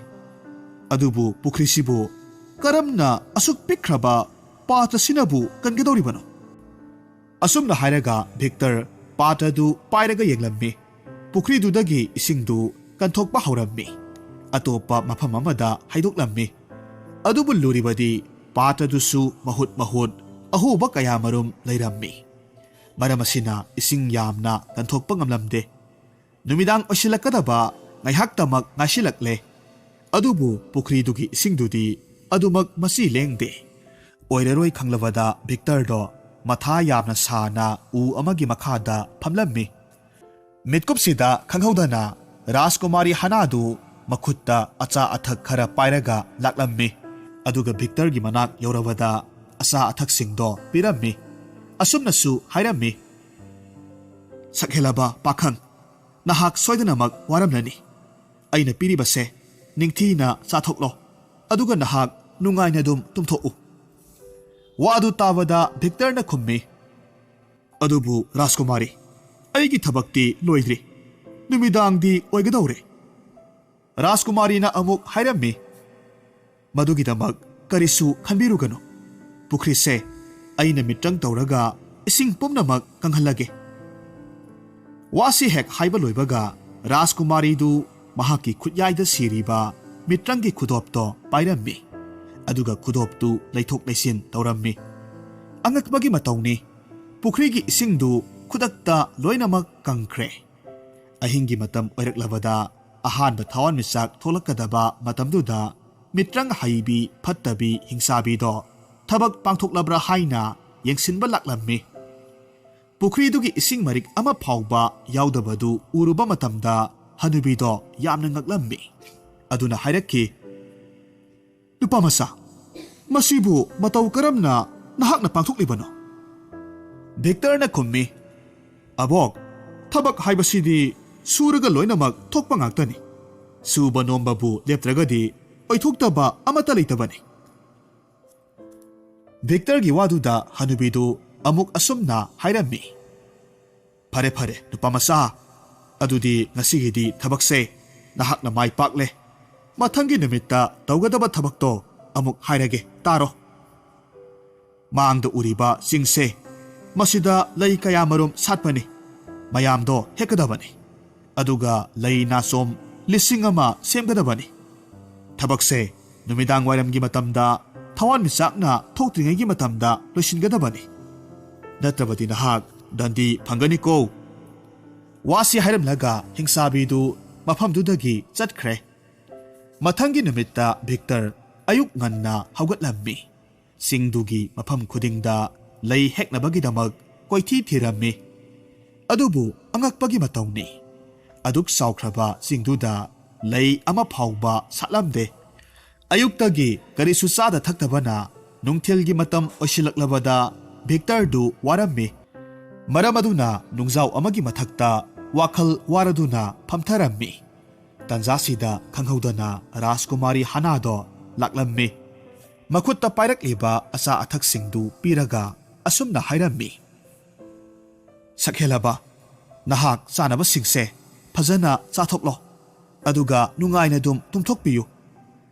ꯑꯗꯨꯕꯨ ꯄꯨꯈ꯭ꯔꯤꯁꯤꯕꯨ ꯀꯔꯝꯅ ꯑꯁꯨꯛ ꯄꯤꯛꯈ꯭ꯔꯕ ꯄꯥꯇ꯭ꯔꯁꯤꯅꯕꯨ ꯀꯟꯒꯗꯧꯔꯤꯕꯅꯣ?" ꯑꯁꯨꯝꯅ ꯍꯥꯏꯔꯒ ꯚꯤꯛꯇꯔ ꯄꯥꯇ꯭ꯔꯗꯨ ꯄꯥꯏꯔꯒ ꯌꯦꯡꯂꯝꯃꯤ꯫ ꯄꯨꯈ꯭ꯔꯤꯗꯨꯗꯒꯤ ꯏꯁꯤꯡꯗꯨ ꯀꯟꯊꯣꯛꯄ ꯍꯧꯔꯝꯃꯤ꯫ ꯑꯇꯣꯞꯄ ꯃꯐꯝ ꯑꯃꯗ ꯍꯩꯗꯣꯛꯂꯝꯃꯤ꯫ ꯑꯗꯨꯕꯨ ꯂꯨꯔꯤꯕꯗꯤ ꯄꯥꯇ꯭ꯔꯗꯨꯁꯨ ꯃꯍꯨꯠ ꯃꯍꯨꯠ ꯑꯍꯣꯕ ꯀꯌꯥꯃꯔꯨꯝ ꯂꯩꯔꯝꯃꯤ꯫ ꯃꯔꯝ ꯑꯁꯤꯅ ꯏꯁꯤꯡ ꯌꯥꯝꯅ ꯀꯟꯊꯣꯛꯄ ꯉꯝꯂꯝꯗꯦ꯫ ꯅꯨꯃꯤꯗꯥꯡ ꯑꯣꯏꯁꯤꯜꯂꯛꯀꯗꯕ ꯉꯥꯏꯍꯥꯛꯇꯃꯛ ꯉꯥꯏꯁꯤꯜꯂꯛꯂꯦ꯫ ꯑꯗꯨꯕꯨ ꯄꯨꯈ꯭ꯔꯤꯗꯨꯒꯤ ꯏꯁꯤꯡꯗꯨꯗꯤ ꯑꯗꯨꯃꯛ ꯃꯆꯤ ꯂꯦꯡꯗꯦ꯫ ꯑꯣꯏꯔꯔꯣꯏ ꯈꯪꯂꯕꯗ ꯚꯤꯛꯇꯔꯗꯣ ꯃꯊꯥ ꯌꯥꯝꯅ ꯁꯥꯅ ꯎ ꯑꯃꯒꯤ ꯃꯈꯥꯗ ꯐꯝꯂꯝꯃꯤ꯫ ꯃꯤꯠꯀꯨꯞꯁꯤꯗ ꯈꯪꯍꯧꯗꯅ ꯔꯥꯖꯀꯨꯃꯥꯔꯤ ꯍꯅꯥꯗꯨ ꯃꯈꯨꯠꯇ ꯑꯆꯥ ꯑꯊꯛ ꯈꯔ ꯄꯥꯏꯔꯒ ꯂꯥꯛꯂꯝꯃꯤ꯫ ꯑꯗꯨꯒ ꯚꯤꯛꯇꯔꯒꯤ ꯃꯅꯥꯛ ꯌꯧꯔꯕꯗ ꯑꯆꯥ ꯑꯊꯛꯁꯤꯡꯗꯣ ꯄꯤꯔꯝꯃꯤ꯫ ꯑꯁꯨꯝꯅꯁꯨ ꯍꯥꯏꯔꯝꯃꯤ, "ꯁꯛꯍꯦꯜꯂꯕ ꯄꯥꯈꯪ, ꯅꯍꯥꯛ ꯁꯣꯏꯗꯅꯃꯛ ꯋꯥꯔꯝꯂꯅꯤ꯫ ꯑꯩꯅ ꯄꯤꯔꯤꯕꯁꯦ ꯅꯤꯡꯊꯤꯅ ꯆꯥꯊꯣꯛꯂꯣ, ꯑꯗꯨꯒ ꯅꯍꯥꯛ ꯅꯨꯡꯉꯥꯏꯅ ꯑꯗꯨꯝ ꯇꯨꯝꯊꯣꯛꯎ꯫" ꯋꯥ ꯑꯗꯨ ꯇꯥꯕꯗ ꯚꯤꯛꯇꯔꯅ ꯈꯨꯝꯃꯤ, "ꯑꯗꯨꯕꯨ ꯔꯥꯖꯀꯨꯃꯥꯔꯤ, ꯑꯩꯒꯤ ꯊꯕꯛꯇꯤ ꯂꯣꯏꯗ꯭ꯔꯤ꯫ ꯅꯨꯃꯤꯗꯥꯡꯗꯤ ꯑꯣꯏꯒꯗꯧꯔꯦ꯫" ꯔꯥꯖꯀꯨꯃꯥꯔꯤꯅ ꯑꯃꯨꯛ ꯍꯥꯏꯔꯝꯃꯤ, "ꯃꯗꯨꯒꯤꯗꯃꯛ ꯀꯔꯤꯁꯨ ꯈꯟꯕꯤꯔꯨꯒꯅꯨ꯫ ꯄꯨꯈ꯭ꯔꯤꯁꯦ ꯑꯩꯅ ꯃꯤꯇ꯭ꯔꯪ ꯇꯧꯔꯒ ꯏꯁꯤꯡ ꯄꯨꯝꯅꯃꯛ ꯀꯪꯍꯜꯂꯒꯦ꯫" ꯋꯥꯁꯤ ꯍꯦꯛ ꯍꯥꯏꯕ ꯂꯣꯏꯕꯒ ꯔꯥꯖꯀꯨꯃꯥꯔꯤꯗꯨ ꯃꯍꯥꯛꯀꯤ ꯈꯨꯠꯌꯥꯏꯗ ꯁꯤꯔꯤꯕ ꯃꯤꯇ꯭ꯔꯪꯒꯤ ꯈꯨꯗꯣꯞꯇꯣ ꯄꯥꯏꯔꯝꯃꯤ꯫ ꯑꯗꯨꯒ ꯈꯨꯗꯣꯞꯇꯨ ꯂꯩꯊꯣꯛ ꯂꯩꯁꯤꯟ ꯇꯧꯔꯝꯃꯤ꯫ ꯑꯉꯛꯄꯒꯤ ꯃꯇꯧꯅꯤ, ꯄꯨꯈ꯭ꯔꯤꯒꯤ ꯏꯁꯤꯡꯗꯨ ꯈꯨꯗꯛꯇ ꯂꯣꯏꯅꯃꯛ ꯀꯪꯈ꯭ꯔꯦ꯫ ꯑꯍꯤꯡꯒꯤ ꯃꯇꯝ ꯑꯣꯏꯔꯛꯂꯕꯗ, ꯑꯍꯥꯟꯕ ꯊꯋꯥꯟꯃꯤꯆꯥꯛ ꯊꯣꯛꯂꯛꯀꯗꯕ ꯃꯇꯝꯗꯨꯗ, ꯃꯤꯇ꯭ꯔꯪ ꯍꯩꯕꯤ ꯐꯠꯇꯕꯤ ꯍꯤꯡꯁꯥꯕꯤꯗꯣ ꯊꯕꯛ ꯄꯥꯡꯊꯣꯛꯂꯕ꯭ꯔꯥ ꯍꯥꯏꯅ ꯌꯦꯡꯁꯤꯟꯕ ꯂꯥꯛꯂꯝꯃꯤ꯫ ꯄꯨꯈ꯭ꯔꯤꯗꯨꯒꯤ ꯏꯁꯤꯡ ꯃꯔꯤꯛ ꯑꯃ ꯐꯥꯎꯕ ꯌꯥꯎꯗꯕꯗꯨ ꯎꯔꯨꯕ ꯃꯇꯝꯗ, ꯍꯅꯨꯕꯤꯗꯣ ꯌꯥꯝꯅ ꯉꯛꯂꯝꯃꯤ꯫ ꯑꯗꯨꯅ ꯍꯥꯏꯔꯛꯈꯤ, "ꯅꯨꯄꯥ ꯃꯆꯥ, ꯃꯁꯤꯕꯨ ꯃꯇꯧ ꯀꯔꯝꯅ ꯅꯍꯥꯛꯅ ꯄꯥꯡꯊꯣꯛꯂꯤꯕꯅꯣ?" ꯚꯤꯛꯇꯔꯅ ꯈꯨꯝꯃꯤ, "ꯑꯕꯣꯛ, ꯊꯕꯛ ꯍꯥꯏꯕꯁꯤꯗꯤ ꯁꯨꯔꯒ ꯂꯣꯏꯅꯃꯛ ꯊꯣꯛꯄ ꯉꯥꯛꯇꯅꯤ꯫ ꯁꯨꯕ ꯅꯣꯝꯕꯕꯨ ꯂꯦꯞꯇ꯭ꯔꯒꯗꯤ ꯑꯣꯏꯊꯣꯛꯇꯕ ꯑꯃꯠꯇ ꯂꯩꯇꯕꯅꯤ꯫" ꯚꯤꯛꯇꯔꯒꯤ ꯋꯥꯗꯨꯗ ꯍꯅꯨꯕꯤꯗꯨ ꯑꯃꯨꯛ ꯑꯁꯨꯝꯅ ꯍꯥꯏꯔꯝꯃꯤ, "ꯐꯔꯦ, ꯐꯔꯦ, ꯅꯨꯄꯥ ꯃꯆꯥ, ꯑꯗꯨꯗꯤ ꯉꯁꯤꯒꯤꯗꯤ ꯊꯕꯛꯁꯦ ꯅꯍꯥꯛꯅ ꯃꯥꯏ ꯄꯥꯛꯂꯦ꯫ ꯃꯊꯪꯒꯤ ꯅꯨꯃꯤꯠꯇ ꯇꯧꯒꯗꯕ ꯊꯕꯛꯇꯣ ꯑꯃꯨꯛ ꯍꯥꯏꯔꯒꯦ, ꯇꯥꯔꯣ꯫ ꯃꯥꯡꯗ ꯎꯔꯤꯕ ꯆꯤꯡꯁꯦ, ꯃꯁꯤꯗ ꯂꯩ ꯀꯌꯥ ꯃꯔꯨꯝ ꯁꯥꯠꯄꯅꯤ꯫ ꯃꯌꯥꯝꯗꯣ ꯍꯦꯛꯀꯗꯕꯅꯤ꯫ ꯑꯗꯨꯒ ꯂꯩ ꯅꯥꯆꯣꯝ ꯂꯤꯁꯤꯡ ꯑꯃ ꯁꯦꯝꯒꯗꯕꯅꯤ꯫ ꯊꯕꯛꯁꯦ ꯅꯨꯃꯤꯗꯥꯡ ꯋꯥꯏꯔꯝꯒꯤ ꯃꯇꯝꯗ ꯊꯋꯥꯟꯃꯤꯆꯥꯛꯅ ꯊꯣꯛꯇ꯭ꯔꯤꯉꯩꯒꯤ ꯃꯇꯝꯗ ꯂꯣꯏꯁꯤꯟꯒꯗꯕꯅꯤ꯫ ꯅꯠꯇ꯭ꯔꯕꯗꯤ ꯅꯍꯥꯛ ꯗꯟꯗꯤ ꯐꯪꯒꯅꯤꯀꯣ꯫" ꯋꯥꯁꯤ ꯍꯥꯏꯔꯝꯂꯒ ꯍꯤꯡꯁꯥꯕꯤꯗꯨ ꯃꯐꯝꯗꯨꯗꯒꯤ ꯆꯠꯈ꯭ꯔꯦ꯫ ꯃꯊꯪꯒꯤ ꯅꯨꯃꯤꯠꯇ ꯚꯤꯛꯇꯔ ꯑꯌꯨꯛ ꯉꯟꯅ ꯍꯧꯒꯠꯂꯝꯃꯤ꯫ ꯆꯤꯡꯗꯨꯒꯤ ꯃꯐꯝ ꯈꯨꯗꯤꯡꯗ ꯂꯩ ꯍꯦꯛꯅꯕꯒꯤꯗꯃꯛ ꯀꯣꯏꯊꯤ ꯊꯤꯔꯝꯃꯤ꯫ ꯑꯗꯨꯕꯨ ꯑꯉꯛꯄꯒꯤ ꯃꯇꯧꯅꯤ, ꯑꯗꯨꯛ ꯆꯥꯎꯈ꯭ꯔꯕ ꯆꯤꯡꯗꯨꯗ ꯂꯩ ꯑꯃ ꯐꯥꯎꯕ ꯁꯥꯠꯂꯝꯗꯦ꯫ ꯑꯌꯨꯛꯇꯒꯤ ꯀꯔꯤꯁꯨ ꯆꯥꯗ ꯊꯛꯇꯕꯅ ꯅꯨꯡꯊꯤꯜꯒꯤ ꯃꯇꯝ ꯑꯣꯏꯁꯤꯜꯂꯛꯂꯕꯗ ꯚꯤꯛꯇꯔꯗꯨ ꯋꯥꯔꯝꯃꯤ꯫ ꯃꯔꯝ ꯑꯗꯨꯅ ꯅꯨꯡꯖꯥꯎ ꯑꯃꯒꯤ ꯃꯊꯛꯇ ꯋꯥꯈꯜ ꯋꯥꯔꯗꯨꯅ ꯐꯝꯊꯔꯝꯃꯤ꯫ ꯇꯟꯖꯥꯁꯤꯗ ꯈꯪꯍꯧꯗꯅ ꯔꯥꯖꯀꯨꯃꯥꯔꯤ ꯍꯥꯅꯥꯗꯣ ꯂꯥꯛꯂꯝꯃꯤ꯫ ꯃꯈꯨꯠꯇ ꯄꯥꯏꯔꯛꯂꯤꯕ ꯑꯆꯥ ꯑꯊꯛꯁꯤꯡꯗꯨ ꯄꯤꯔꯒ ꯑꯁꯨꯝꯅ ꯍꯥꯏꯔꯝꯃꯤ, "ꯁꯛꯍꯦꯜꯂꯕ, ꯅꯍꯥꯛ ꯆꯥꯅꯕꯁꯤꯡꯁꯦ ꯐꯖꯅ ꯆꯥꯊꯣꯛꯂꯣ, ꯑꯗꯨꯒ ꯅꯨꯡꯉꯥꯏꯅ ꯑꯗꯨꯝ ꯇꯨꯝꯊꯣꯛꯄꯤꯌꯨ꯫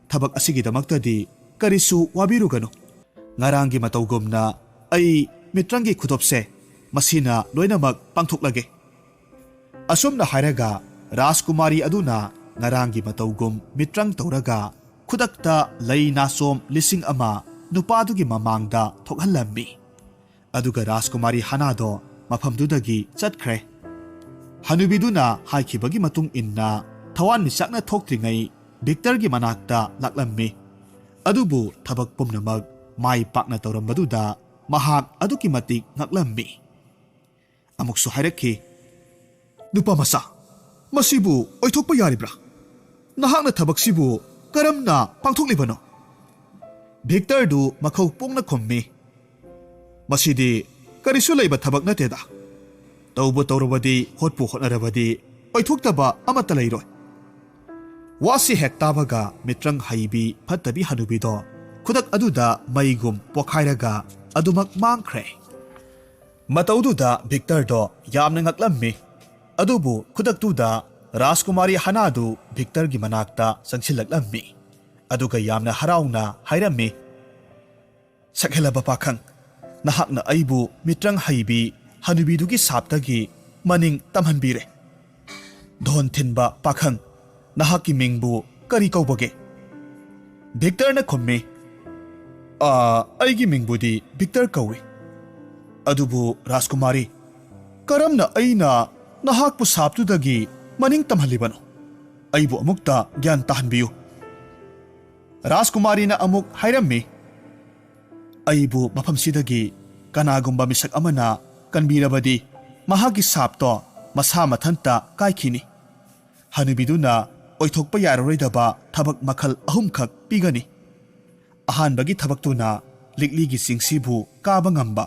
ꯊꯕꯛ ꯑꯁꯤꯒꯤꯗꯃꯛꯇꯗꯤ ꯀꯔꯤꯁꯨ ꯋꯥꯕꯤꯔꯨꯒꯅꯨ꯫ ꯉꯔꯥꯡꯒꯤ ꯃꯇꯧꯒꯨꯝꯅ ꯑꯩ ꯃꯤꯇ꯭ꯔꯪꯒꯤ ꯈꯨꯗꯣꯞꯁꯦ ꯃꯁꯤꯅ ꯂꯣꯏꯅꯃꯛ ꯄꯥꯡꯊꯣꯛꯂꯒꯦ꯫" ꯑꯁꯨꯝꯅ ꯍꯥꯏꯔꯒ ꯔꯥꯖꯀꯨꯃꯥꯔꯤ ꯑꯗꯨꯅ ꯉꯔꯥꯡꯒꯤ ꯃꯇꯧꯒꯨꯝ ꯃꯤꯇ꯭ꯔꯪ ꯇꯧꯔꯒ ꯈꯨꯗꯛꯇ ꯂꯩ ꯅꯥꯆꯣꯝ ꯂꯤꯁꯤꯡ ꯑꯃ ꯅꯨꯄꯥꯗꯨꯒꯤ ꯃꯃꯥꯡꯗ ꯊꯣꯛꯍꯜꯂꯝꯃꯤ꯫ ꯑꯗꯨꯒ ꯔꯥꯖꯀꯨꯃꯥꯔꯤ ꯍꯥꯅꯥꯗꯣ ꯃꯐꯝꯗꯨꯗꯒꯤ ꯆꯠꯈ꯭ꯔꯦ꯫ ꯍꯅꯨꯕꯤꯗꯨꯅ ꯍꯥꯏꯈꯤꯕꯒꯤ ꯃꯇꯨꯡ ꯏꯟꯅ ꯊꯋꯥꯟꯃꯤꯆꯥꯛꯅ ꯊꯣꯛꯇ꯭ꯔꯤꯉꯩ ꯚꯤꯛꯇꯔꯒꯤ ꯃꯅꯥꯛꯇ ꯂꯥꯛꯂꯝꯃꯤ꯫ ꯑꯗꯨꯕꯨ ꯊꯕꯛ ꯄꯨꯝꯅꯃꯛ ꯃꯥꯏ ꯄꯥꯛꯅ ꯇꯧꯔꯝꯕꯗꯨꯗ ꯃꯍꯥꯛ ꯑꯗꯨꯛꯀꯤ ꯃꯇꯤꯛ ꯉꯛꯂꯝꯃꯤ꯫ ꯑꯃꯨꯛꯁꯨ ꯍꯥꯏꯔꯛꯈꯤ, "ꯅꯨꯄꯥ ꯃꯆꯥ, ꯃꯁꯤꯕꯨ ꯑꯣꯏꯊꯣꯛꯄ ꯌꯥꯔꯤꯕ꯭ꯔꯥ? ꯅꯍꯥꯛꯅ ꯊꯕꯛꯁꯤꯕꯨ ꯀꯔꯝꯅ ꯄꯥꯡꯊꯣꯛꯂꯤꯕꯅꯣ?" ꯚꯤꯛꯇꯔꯗꯨ ꯃꯈꯧ ꯄꯣꯡꯅ ꯈꯨꯝꯃꯤ, "ꯃꯁꯤꯗꯤ ꯀꯔꯤꯁꯨ ꯂꯩꯕ ꯊꯕꯛ ꯅꯠꯇꯦꯗ꯫ ꯇꯧꯕꯨ ꯇꯧꯔꯕꯗꯤ, ꯍꯣꯠꯄꯨ ꯍꯣꯠꯅꯔꯕꯗꯤ, ꯑꯣꯏꯊꯣꯛꯇꯕ ꯑꯃꯠꯇ ꯂꯩꯔꯣꯏ꯫" ꯋꯥꯁꯤ ꯍꯦꯛ ꯇꯥꯕꯒ ꯃꯤꯇ꯭ꯔꯪ ꯍꯩꯕꯤ ꯐꯠꯇꯕꯤ ꯍꯅꯨꯕꯤꯗꯣ ꯈꯨꯗꯛ ꯑꯗꯨꯗ ꯃꯩꯒꯨꯝ ꯄꯣꯈꯥꯏꯔꯒ ꯑꯗꯨꯃꯛ ꯃꯥꯡꯈ꯭ꯔꯦ꯫ ꯃꯇꯧꯗꯨꯗ ꯚꯤꯛꯇꯔꯗꯣ ꯌꯥꯝꯅ ꯉꯛꯂꯝꯃꯤ꯫ ꯑꯗꯨꯕꯨ ꯈꯨꯗꯛꯇꯨꯗ ꯔꯥꯖꯀꯨꯃꯥꯔꯤ ꯍꯅꯥꯗꯨ ꯚꯤꯛꯇꯔꯒꯤ ꯃꯅꯥꯛꯇ ꯆꯪꯁꯤꯜꯂꯛꯂꯝꯃꯤ꯫ ꯑꯗꯨꯒ ꯌꯥꯝꯅ ꯍꯔꯥꯎꯅ ꯍꯥꯏꯔꯝꯃꯤ, "ꯁꯛꯍꯦꯜꯂꯕ ꯄꯥꯈꯪ, ꯅꯍꯥꯛꯅ ꯑꯩꯕꯨ ꯃꯤꯇ꯭ꯔꯪ ꯍꯩꯕꯤ ꯍꯅꯨꯕꯤꯗꯨꯒꯤ ꯁꯥꯞꯇꯒꯤ ꯃꯅꯤꯡ ꯇꯝꯍꯟꯕꯤꯔꯦ꯫ ꯙꯣꯟ ꯊꯤꯟꯕ ꯄꯥꯈꯪ, ꯅꯍꯥꯛꯀꯤ ꯃꯤꯡꯕꯨ ꯀꯔꯤ ꯀꯧꯕꯒꯦ?" ꯚꯤꯛꯇꯔꯅ ꯈꯨꯝꯃꯤ, "ꯑꯥ, ꯑꯩꯒꯤ ꯃꯤꯡꯕꯨꯗꯤ ꯚꯤꯛꯇꯔ ꯀꯧꯏ꯫ ꯑꯗꯨꯕꯨ ꯔꯥꯖꯀꯨꯃꯥꯔꯤ, ꯀꯔꯝꯅ ꯑꯩꯅ ꯅꯍꯥꯛꯄꯨ ꯁꯥꯞꯇꯨꯗꯒꯤ ꯃꯅꯤꯡ ꯇꯝꯍꯜꯂꯤꯕꯅꯣ? ꯑꯩꯕꯨ ꯑꯃꯨꯛꯇ ꯒ꯭ꯌꯥꯟ ꯇꯥꯍꯟꯕꯤꯌꯨ꯫" ꯔꯥꯖꯀꯨꯃꯥꯔꯤꯅ ꯑꯃꯨꯛ ꯍꯥꯏꯔꯝꯃꯤ, "ꯑꯩꯕꯨ ꯃꯐꯝꯁꯤꯗꯒꯤ ꯀꯅꯥꯒꯨꯝꯕ ꯃꯤꯁꯛ ꯑꯃꯅ ꯀꯟꯕꯤꯔꯕꯗꯤ, ꯃꯍꯥꯛꯀꯤ ꯁꯥꯞꯇꯣ ꯃꯁꯥ ꯃꯊꯟꯇ ꯀꯥꯏꯈꯤꯅꯤ꯫ ꯍꯅꯨꯕꯤꯗꯨꯅ ꯑꯣꯏꯊꯣꯛꯄ ꯌꯥꯔꯔꯣꯏꯗꯕ ꯊꯕꯛ ꯃꯈꯜ ꯑꯍꯨꯝꯈꯛ ꯄꯤꯒꯅꯤ꯫ ꯑꯍꯥꯟꯕꯒꯤ ꯊꯕꯛꯇꯨꯅ ꯂꯤꯛꯂꯤꯒꯤ ꯆꯤꯡꯁꯤꯕꯨ ꯀꯥꯕ ꯉꯝꯕ꯫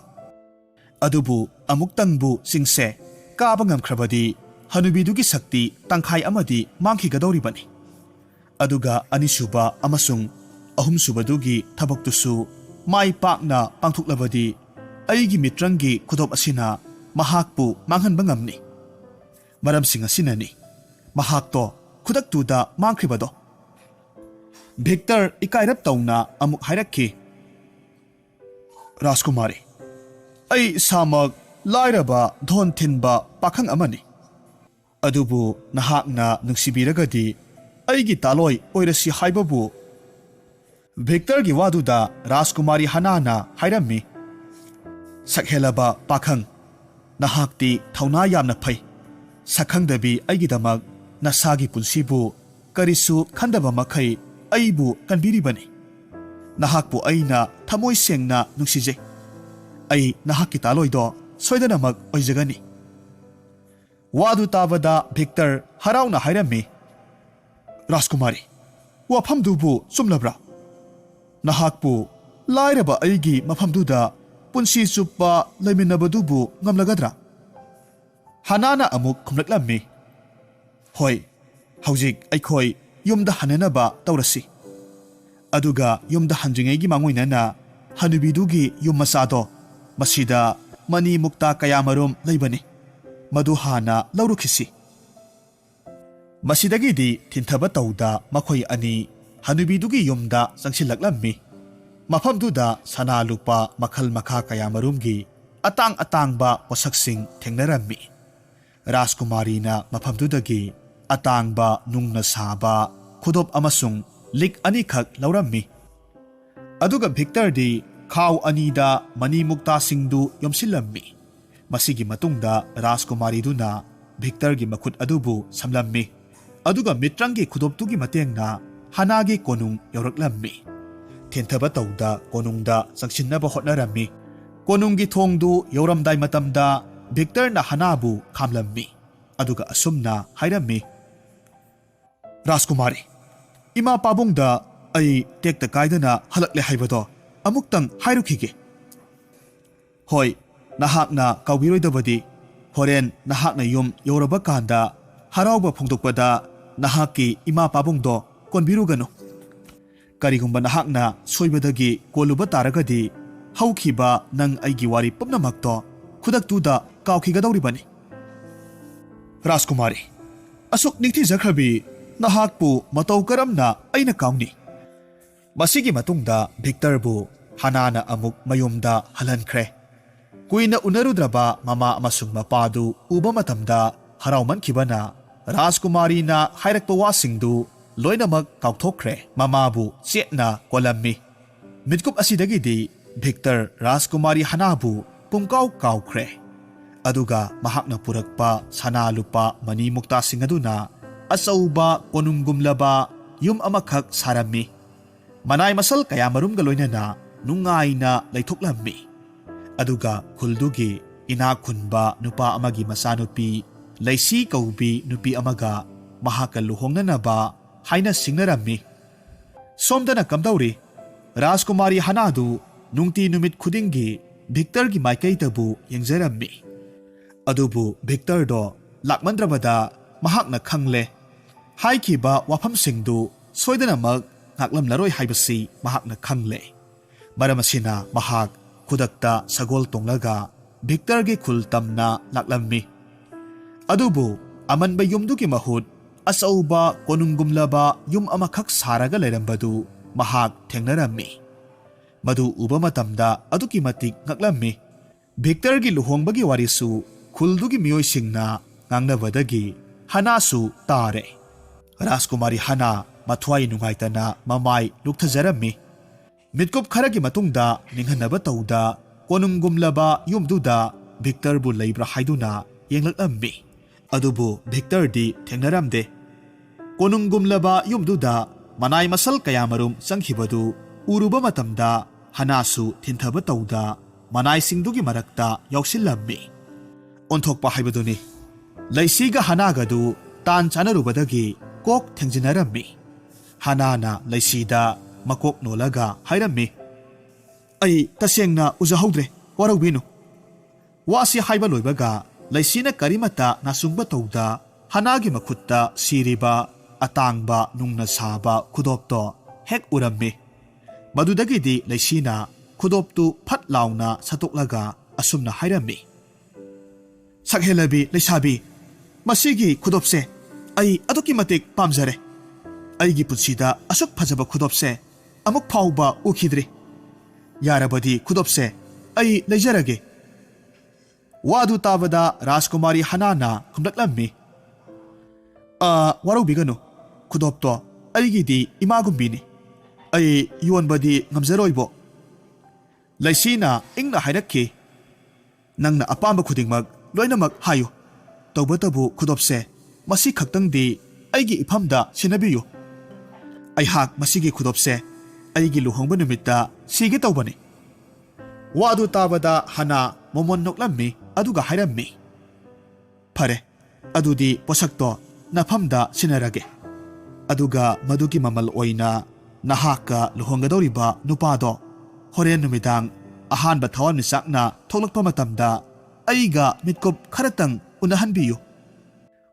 ꯑꯗꯨꯕꯨ ꯑꯃꯨꯛꯇꯪꯕꯨ ꯆꯤꯡꯁꯦ ꯀꯥꯕ ꯉꯝꯈ꯭ꯔꯕꯗꯤ, ꯍꯅꯨꯕꯤꯗꯨꯒꯤ ꯁꯛꯇꯤ ꯇꯪꯈꯥꯏ ꯑꯃꯗꯤ ꯃꯥꯡꯈꯤꯒꯗꯧꯔꯤꯕꯅꯤ꯫ ꯑꯗꯨꯒ ꯑꯅꯤꯁꯨꯕ ꯑꯃꯁꯨꯡ ꯑꯍꯨꯝꯁꯨꯕꯗꯨꯒꯤ ꯊꯕꯛꯇꯨꯁꯨ ꯃꯥꯏ ꯄꯥꯛꯅ ꯄꯥꯡꯊꯣꯛꯂꯕꯗꯤ, ꯑꯩꯒꯤ ꯃꯤꯇ꯭ꯔꯪꯒꯤ ꯈꯨꯗꯣꯞ ꯑꯁꯤꯅ ꯃꯍꯥꯛꯄꯨ ꯃꯥꯡꯍꯟꯕ ꯉꯝꯅꯤ꯫ ꯃꯔꯝꯁꯤꯡ ꯑꯁꯤꯅꯅꯤ ꯃꯍꯥꯛꯇꯣ ꯈꯨꯗꯛꯇꯨꯗ ꯃꯥꯡꯈ꯭ꯔꯤꯕꯗꯣ꯫" ꯚꯤꯛꯇꯔ ꯏꯀꯥꯏꯔꯞ ꯇꯧꯅ ꯑꯃꯨꯛ ꯍꯥꯏꯔꯛꯈꯤ, "ꯔꯥꯖꯀꯨꯃꯥꯔꯤ, ꯑꯩ ꯏꯁꯥꯃꯛ ꯂꯥꯏꯔꯕ ꯙꯣꯟ ꯊꯤꯟꯕ ꯄꯥꯈꯪ ꯑꯃꯅꯤ꯫ ꯑꯗꯨꯕꯨ ꯅꯍꯥꯛꯅ ꯅꯨꯡꯁꯤꯕꯤꯔꯒꯗꯤ ꯑꯩꯒꯤ ꯇꯥꯂꯣꯏ ꯑꯣꯏꯔꯁꯤ ꯍꯥꯏꯕꯕꯨ꯫ ꯚꯤꯛꯇꯔꯒꯤ ꯋꯥꯗꯨꯗ ꯔꯥꯖꯀꯨꯃꯥꯔꯤ ꯍꯅꯥꯅ ꯍꯥꯏꯔꯝꯃꯤ, "ꯁꯛꯍꯦꯜꯂꯕ ꯄꯥꯈꯪ, ꯅꯍꯥꯛꯇꯤ ꯊꯧꯅꯥ ꯌꯥꯝꯅ ꯐꯩ꯫ ꯁꯛꯈꯪꯗꯕꯤ ꯑꯩꯒꯤꯗꯃꯛ ꯅꯁꯥꯒꯤ ꯄꯨꯟꯁꯤꯕꯨ ꯀꯔꯤꯁꯨ ꯈꯟꯗꯕ ꯃꯈꯩ ꯑꯩꯕꯨ ꯀꯟꯕꯤꯔꯤꯕꯅꯤ꯫ ꯅꯍꯥꯛꯄꯨ ꯑꯩꯅ ꯊꯃꯣꯏ ꯁꯦꯡꯅ ꯅꯨꯡꯁꯤꯖꯩ꯫ ꯑꯩ ꯅꯍꯥꯛꯀꯤ ꯇꯥꯂꯣꯏꯗꯣ ꯁꯣꯏꯗꯅꯃꯛ ꯑꯣꯏꯖꯒꯅꯤ"꯫ ꯋꯥꯗꯨ ꯇꯥꯕꯗ ꯚꯤꯛꯇꯔ ꯍꯔꯥꯎꯅ ꯍꯥꯏꯔꯝꯃꯤ, "ꯔꯥꯖꯀꯨꯃꯥꯔꯤ, ꯋꯥꯐꯝꯗꯨꯕꯨ ꯆꯨꯝꯂꯕ꯭ꯔꯥ? ꯅꯍꯥꯛꯄꯨ ꯂꯥꯏꯔꯕ ꯑꯩꯒꯤ ꯃꯐꯝꯗꯨꯗ ꯄꯨꯟꯁꯤ ꯆꯨꯞꯄ ꯂꯩꯃꯤꯟꯅꯕꯗꯨꯕꯨ ꯉꯝꯂꯒꯗ꯭ꯔꯥ?" ꯍꯅꯥꯅ ꯑꯃꯨꯛ ꯈꯨꯝꯂꯛꯂꯝꯃꯤ, "ꯍꯣꯏ, ꯍꯧꯖꯤꯛ ꯑꯩꯈꯣꯏ ꯌꯨꯝꯗ ꯍꯟꯅꯅꯕ ꯇꯧꯔꯁꯤ"꯫ ꯑꯗꯨꯒ ꯌꯨꯝꯗ ꯍꯟꯗ꯭ꯔꯤꯉꯩꯒꯤ ꯃꯥꯡꯑꯣꯏꯅꯅ ꯍꯅꯨꯕꯤꯗꯨꯒꯤ ꯌꯨꯝ ꯃꯆꯥꯗꯣ, ꯃꯁꯤꯗ ꯃꯅꯤ ꯃꯨꯛꯇꯥ ꯀꯌꯥꯃꯔꯨꯝ ꯂꯩꯕꯅꯤ, ꯃꯗꯨ ꯍꯥꯟꯅ ꯂꯧꯔꯨꯈꯤꯁꯤ꯫ ꯃꯁꯤꯗꯒꯤꯗꯤ ꯊꯤꯟꯊꯕ ꯇꯧꯗ ꯃꯈꯣꯏ ꯑꯅꯤ ꯍꯅꯨꯕꯤꯗꯨꯒꯤ ꯌꯨꯝꯗ ꯆꯪꯁꯤꯜꯂꯛꯂꯝꯃꯤ꯫ ꯃꯐꯝꯗꯨꯗ ꯁꯅꯥ ꯂꯨꯄꯥ ꯃꯈꯜ ꯃꯈꯥ ꯀꯌꯥꯃꯔꯨꯝꯒꯤ ꯑꯇꯥꯡ ꯑꯇꯥꯡꯕ ꯄꯣꯠꯁꯛꯁꯤꯡ ꯊꯦꯡꯅꯔꯝꯃꯤ꯫ ꯔꯥꯖꯀꯨꯃꯥꯔꯤꯅ ꯃꯐꯝꯗꯨꯗꯒꯤ ꯑꯇꯥꯡꯕ ꯅꯨꯡꯅ ꯁꯥꯕ ꯈꯨꯗꯣꯞ ꯑꯃꯁꯨꯡ ꯂꯤꯛ ꯑꯅꯤꯈꯛ ꯂꯧꯔꯝꯃꯤ꯫ ꯑꯗꯨꯒ ꯚꯤꯛꯇꯔꯗꯤ ꯈꯥꯎ ꯑꯅꯤꯗ ꯃꯅꯤ ꯃꯨꯛꯇꯥꯁꯤꯡꯗꯨ ꯌꯣꯝꯁꯤꯜꯂꯝꯃꯤ꯫ ꯃꯁꯤꯒꯤ ꯃꯇꯨꯡꯗ ꯔꯥꯖꯀꯨꯃꯥꯔꯤꯗꯨꯅ ꯚꯤꯛꯇꯔꯒꯤ ꯃꯈꯨꯠ ꯑꯗꯨꯕꯨ ꯁꯝꯂꯝꯃꯤ꯫ ꯑꯗꯨꯒ ꯃꯤꯇ꯭ꯔꯪꯒꯤ ꯈꯨꯗꯣꯞꯇꯨꯒꯤ ꯃꯇꯦꯡꯅ ꯍꯅꯥꯒꯤ ꯀꯣꯅꯨꯡ ꯌꯧꯔꯛꯂꯝꯃꯤ꯫ ꯊꯦꯟꯊꯕ ꯇꯧꯗ ꯀꯣꯅꯨꯡꯗ ꯆꯪꯁꯤꯟꯅꯕ ꯍꯣꯠꯅꯔꯝꯃꯤ꯫ ꯀꯣꯅꯨꯡꯒꯤ ꯊꯣꯡꯗꯨ ꯌꯧꯔꯝꯗꯥꯏ ꯃꯇꯝꯗ ꯚꯤꯛꯇꯔꯅ ꯍꯅꯥꯕꯨ ꯈꯥꯝꯂꯝꯃꯤ꯫ ꯑꯗꯨꯒ ꯑꯁꯨꯝꯅ ꯍꯥꯏꯔꯝꯃꯤ, "ꯔꯥꯖꯀꯨꯃꯥꯔꯤ, ꯏꯃꯥ ꯄꯥꯕꯨꯡꯗ ꯑꯩ ꯇꯦꯛꯇ ꯀꯥꯏꯗꯅ ꯍꯜꯂꯛꯂꯦ ꯍꯥꯏꯕꯗꯣ ꯑꯃꯨꯛꯇꯪ ꯍꯥꯏꯔꯨꯈꯤꯒꯦ꯫ ꯍꯣꯏ, ꯅꯍꯥꯛꯅ ꯀꯥꯎꯕꯤꯔꯣꯏꯗꯕꯗꯤ, ꯍꯣꯔꯦꯟ ꯅꯍꯥꯛꯅ ꯌꯨꯝ ꯌꯧꯔꯕ ꯀꯥꯟꯗ ꯍꯔꯥꯎꯕ ꯐꯣꯡꯗꯣꯛꯄꯗ ꯅꯍꯥꯛꯀꯤ ꯏꯃꯥ ꯄꯥꯕꯨꯡꯗꯣ ꯀꯣꯟꯕꯤꯔꯨꯒꯅꯨ꯫ ꯀꯔꯤꯒꯨꯝꯕ ꯅꯍꯥꯛꯅ ꯁꯣꯏꯕꯗꯒꯤ ꯀꯣꯜꯂꯨꯕ ꯇꯥꯔꯒꯗꯤ, ꯍꯧꯈꯤꯕ ꯅꯪ ꯑꯩꯒꯤ ꯋꯥꯔꯤ ꯄꯨꯝꯅꯃꯛꯇꯣ ꯈꯨꯗꯛꯇꯨꯗ ꯀꯥꯎꯈꯤꯒꯗꯧꯔꯤꯕꯅꯤ"꯫ ꯔꯥꯖꯀꯨꯃꯥꯔꯤ, ꯑꯁꯨꯛ ꯅꯤꯡꯊꯤꯖꯈ꯭ꯔꯕꯤ ꯅꯍꯥꯛꯄꯨ ꯃꯇꯧ ꯀꯔꯝꯅ ꯑꯩꯅ ꯀꯥꯎꯅꯤ? ꯃꯁꯤꯒꯤ ꯃꯇꯨꯡꯗ ꯚꯤꯛꯇꯔꯕꯨ ꯍꯅꯥꯅ ꯑꯃꯨꯛ ꯃꯌꯨꯝꯗ ꯍꯜꯍꯟꯈ꯭ꯔꯦ꯫ ꯀꯨꯏꯅ ꯎꯅꯔꯨꯗ꯭ꯔꯕ ꯃꯃꯥ ꯑꯃꯁꯨꯡ ꯃꯄꯥꯗꯨ ꯎꯕ ꯃꯇꯝꯗ ꯍꯔꯥꯎꯃꯟꯈꯤꯕꯅ ꯔꯥꯖꯀꯨꯃꯥꯔꯤꯅ ꯍꯥꯏꯔꯛꯄ ꯋꯥꯁꯤꯡꯗꯨ ꯂꯣꯏꯅꯃꯛ ꯀꯥꯎꯊꯣꯛꯈ꯭ꯔꯦ꯫ ꯃꯃꯥꯕꯨ ꯆꯦꯠꯅ ꯀꯣꯜꯂꯝꯃꯤ꯫ ꯃꯤꯠꯀꯨꯞ ꯑꯁꯤꯗꯒꯤꯗꯤ ꯚꯤꯛꯇꯔ ꯔꯥꯖꯀꯨꯃꯥꯔꯤ ꯍꯅꯥꯕꯨ ꯄꯨꯝꯀꯥꯎ ꯀꯥꯎꯈ꯭ꯔꯦ꯫ ꯑꯗꯨꯒ ꯃꯍꯥꯛꯅ ꯄꯨꯔꯛꯄ ꯁꯅꯥ ꯂꯨꯄꯥ ꯃꯅꯤ ꯃꯨꯛꯇꯥꯁꯤꯡ ꯑꯗꯨꯅ ꯑꯆꯧꯕ ꯀꯣꯅꯨꯡꯒꯨꯝꯂꯕ ꯌꯨꯝ ꯑꯃꯈꯛ ꯁꯥꯔꯝꯃꯤ꯫ ꯃꯅꯥꯏ ꯃꯁꯜ ꯀꯌꯥꯃꯔꯨꯝꯒ ꯂꯣꯏꯅꯅ ꯅꯨꯡꯉꯥꯏꯅ ꯂꯩꯊꯣꯛꯂꯝꯃꯤ꯫ ꯑꯗꯨꯒ ꯈꯨꯜꯗꯨꯒꯤ ꯏꯅꯥꯛ ꯈꯨꯟꯕ ꯅꯨꯄꯥ ꯑꯃꯒꯤ ꯃꯆꯥꯅꯨꯄꯤ ꯂꯩꯁꯤ ꯀꯧꯕꯤ ꯅꯨꯄꯤ ꯑꯃꯒ ꯃꯍꯥꯛꯀ ꯂꯨꯍꯣꯡꯅꯅꯕ ꯍꯥꯏꯅ ꯁꯤꯡꯅꯔꯝꯃꯤ꯫ ꯁꯣꯝꯗꯅ ꯀꯝꯗꯧꯔꯤ? ꯔꯥꯖꯀꯨꯃꯥꯔꯤ ꯍꯅꯥꯗꯨ ꯅꯨꯡꯇꯤ ꯅꯨꯃꯤꯠ ꯈꯨꯗꯤꯡꯒꯤ ꯚꯤꯛꯇꯔꯒꯤ ꯃꯥꯏꯀꯩꯗꯕꯨ ꯌꯦꯡꯖꯔꯝꯃꯤ꯫ ꯑꯗꯨꯕꯨ ꯚꯤꯛꯇꯔꯗꯣ ꯂꯥꯛꯃꯟꯗ꯭ꯔꯕꯗ ꯃꯍꯥꯛꯅ ꯈꯪꯂꯦ꯫ ꯍꯥꯏꯈꯤꯕ ꯋꯥꯐꯝꯁꯤꯡꯗꯨ ꯁꯣꯏꯗꯅꯃꯛ ꯉꯥꯛꯂꯝꯂꯔꯣꯏ ꯍꯥꯏꯕꯁꯤ ꯃꯍꯥꯛꯅ ꯈꯪꯂꯦ꯫ ꯃꯔꯝ ꯑꯁꯤꯅ ꯃꯍꯥꯛ ꯈꯨꯗꯛꯇ ꯁꯒꯣꯜ ꯇꯣꯡꯂꯒ ꯚꯤꯛꯇꯔꯒꯤ ꯈꯨꯜ ꯇꯝꯅ ꯂꯥꯛꯂꯝꯃꯤ꯫ ꯑꯗꯨꯕꯨ ꯑꯃꯟꯕ ꯌꯨꯝꯗꯨꯒꯤ ꯃꯍꯨꯠ ꯑꯆꯧꯕ ꯀꯣꯅꯨꯡꯒꯨꯝꯂꯕ ꯌꯨꯝ ꯑꯃꯈꯛ ꯁꯥꯔꯒ ꯂꯩꯔꯝꯕꯗꯨ ꯃꯍꯥꯛ ꯊꯦꯡꯅꯔꯝꯃꯤ꯫ ꯃꯗꯨ ꯎꯕ ꯃꯇꯝꯗ ꯑꯗꯨꯛꯀꯤ ꯃꯇꯤꯛ ꯉꯛꯂꯝꯃꯤ꯫ ꯚꯤꯛꯇꯔꯒꯤ ꯂꯨꯍꯣꯡꯕꯒꯤ ꯋꯥꯔꯤꯁꯨ ꯈꯨꯜꯗꯨꯒꯤ ꯃꯤꯑꯣꯏꯁꯤꯡꯅ ꯉꯥꯡꯅꯕꯗꯒꯤ ꯍꯅꯥꯁꯨ ꯇꯥꯔꯦ꯫ ꯔꯥꯖꯀꯨꯃꯥꯔꯤ ꯍꯅꯥ ꯃꯊ꯭ꯋꯥꯏ ꯅꯨꯡꯉꯥꯏꯇꯅ ꯃꯃꯥꯏ ꯂꯨꯛꯊꯖꯔꯝꯃꯤ꯫ ꯃꯤꯠꯀꯨꯞ ꯈꯔꯒꯤ ꯃꯇꯨꯡꯗ ꯅꯤꯡꯍꯟꯅꯕ ꯇꯧꯗ ꯀꯣꯅꯨꯡꯒꯨꯝꯂꯕ ꯌꯨꯝꯗꯨꯗ ꯚꯤꯛꯇꯔꯕꯨ ꯂꯩꯕ꯭ꯔꯥ ꯍꯥꯏꯗꯨꯅ ꯌꯦꯡꯂꯛꯂꯝꯃꯤ꯫ ꯑꯗꯨꯕꯨ ꯚꯤꯛꯇꯔꯗꯤ ꯊꯦꯡꯅꯔꯝꯗꯦ꯫ ꯀꯣꯅꯨꯡꯒꯨꯝꯂꯕ ꯌꯨꯝꯗꯨꯗ ꯃꯅꯥꯏ ꯃꯁꯜ ꯀꯌꯥꯃꯔꯨꯝ ꯆꯪꯈꯤꯕꯗꯨ ꯎꯔꯨꯕ ꯃꯇꯝꯗ ꯍꯅꯥꯁꯨ ꯊꯤꯟꯊꯕ ꯇꯧꯗ ꯃꯅꯥꯏꯁꯤꯡꯗꯨꯒꯤ ꯃꯔꯛꯇ ꯌꯥꯎꯁꯤꯜꯂꯝꯃꯤ꯫ ꯑꯣꯟꯊꯣꯛꯄ ꯍꯥꯏꯕꯗꯨꯅꯤ꯫ ꯂꯩꯁꯤꯒ ꯍꯅꯥꯒꯗꯨ ꯇꯥꯟ ꯆꯥꯅꯔꯨꯕꯗꯒꯤ ꯀꯣꯛ ꯊꯦꯡꯖꯤꯟꯅꯔꯝꯃꯤ꯫ ꯍꯅꯥꯅ ꯂꯩꯁꯤꯗ ꯃꯀꯣꯛ ꯅꯣꯜꯂꯒ ꯍꯥꯏꯔꯝꯃꯤ, "ꯑꯩ ꯇꯁꯦꯡꯅ ꯎꯖꯍꯧꯗ꯭ꯔꯦ, ꯋꯥꯔꯧꯕꯤꯅꯨ꯫" ꯋꯥꯁꯤ ꯍꯥꯏꯕ ꯂꯣꯏꯕꯒ ꯂꯩꯁꯤꯅ ꯀꯔꯤꯃꯠꯇ ꯅꯥꯆꯨꯡꯕ ꯇꯧꯗ ꯍꯅꯥꯒꯤ ꯃꯈꯨꯠꯇ ꯁꯤꯔꯤꯕ ꯑꯇꯥꯡꯕ ꯅꯨꯡꯅ ꯁꯥꯕ ꯈꯨꯗꯣꯞꯇꯣ ꯍꯦꯛ ꯎꯔꯝꯃꯤ꯫ ꯃꯗꯨꯗꯒꯤꯗꯤ ꯂꯩꯁꯤꯅ ꯈꯨꯗꯣꯞꯇꯨ ꯐꯠ ꯂꯥꯎꯅ ꯁꯠꯇꯣꯛꯂꯒ ꯑꯁꯨꯝꯅ ꯍꯥꯏꯔꯝꯃꯤ, "ꯁꯛꯍꯦꯜꯂꯕꯤ ꯂꯩꯁꯥꯕꯤ, ꯃꯁꯤꯒꯤ ꯈꯨꯗꯣꯞꯁꯦ ꯑꯩ ꯑꯗꯨꯛꯀꯤ ꯃꯇꯤꯛ ꯄꯥꯝꯖꯔꯦ꯫ ꯑꯩꯒꯤ ꯄꯨꯟꯁꯤꯗ ꯑꯁꯨꯛ ꯐꯖꯕ ꯈꯨꯗꯣꯞꯁꯦ ꯑꯃꯨꯛ ꯐꯥꯎꯕ ꯎꯈꯤꯗ꯭ꯔꯤ꯫ ꯌꯥꯔꯕꯗꯤ ꯈꯨꯗꯣꯞꯁꯦ ꯑꯩ ꯂꯩꯖꯔꯒꯦ꯫" ꯋꯥꯗꯨ ꯇꯥꯕꯗ ꯔꯥꯖꯀꯨꯃꯥꯔꯤ ꯍꯅꯥꯅ ꯈꯨꯝꯂꯛꯂꯝꯃꯤ, "ꯑ, ꯋꯥꯔꯧꯕꯤꯒꯅꯨ, ꯈꯨꯗꯣꯞꯇꯣ ꯑꯩꯒꯤꯗꯤ ꯏꯃꯥꯒꯨꯝꯕꯤꯅꯤ꯫ ꯑꯩ ꯌꯣꯟꯕꯗꯤ ꯉꯝꯖꯔꯣꯏꯕꯣ꯫" ꯂꯩꯁꯤꯅ ꯏꯪꯅ ꯍꯥꯏꯔꯛꯈꯤ, "ꯅꯪꯅ ꯑꯄꯥꯝꯕ ꯈꯨꯗꯤꯡꯃꯛ ꯂꯣꯏꯅꯃꯛ ꯍꯥꯏꯌꯨ꯫ ꯇꯧꯕꯇꯕꯨ ꯈꯨꯗꯣꯞꯁꯦ ꯃꯁꯤ ꯈꯛꯇꯪꯗꯤ ꯑꯩꯒꯤ ꯏꯐꯝꯗ ꯁꯤꯟꯅꯕꯤꯌꯨ꯫ ꯑꯩꯍꯥꯛ ꯃꯁꯤꯒꯤ ꯈꯨꯗꯣꯞꯁꯦ ꯑꯩꯒꯤ ꯂꯨꯍꯣꯡꯕ ꯅꯨꯃꯤꯠꯇ ꯁꯤꯒꯦ ꯇꯧꯕꯅꯤ꯫" ꯋꯥꯗꯨ ꯇꯥꯕꯗ ꯍꯅꯥ ꯃꯣꯃꯣꯟ ꯅꯣꯛꯂꯝꯃꯤ, ꯑꯗꯨꯒ ꯍꯥꯏꯔꯝꯃꯤ, "ꯐꯔꯦ, ꯑꯗꯨꯗꯤ ꯄꯣꯠꯁꯛꯇꯣ ꯅꯐꯝꯗ ꯁꯤꯟꯅꯔꯒꯦ꯫ ꯑꯗꯨꯒ ꯃꯗꯨꯒꯤ ꯃꯃꯜ ꯑꯣꯏꯅ ꯅꯍꯥꯛꯀ ꯂꯨꯍꯣꯡꯒꯗꯧꯔꯤꯕ ꯅꯨꯄꯥꯗꯣ ꯍꯣꯔꯦꯟ ꯅꯨꯃꯤꯗꯥꯡ ꯑꯍꯥꯟꯕ ꯊꯋꯥꯟꯃꯤꯆꯥꯛꯅ ꯊꯣꯛꯂꯛꯄ ꯃꯇꯝꯗ ꯑꯩꯒ ꯃꯤꯠꯀꯨꯞ ꯈꯔꯇꯪ ꯎꯅꯍꯟꯕꯤꯌꯨ꯫"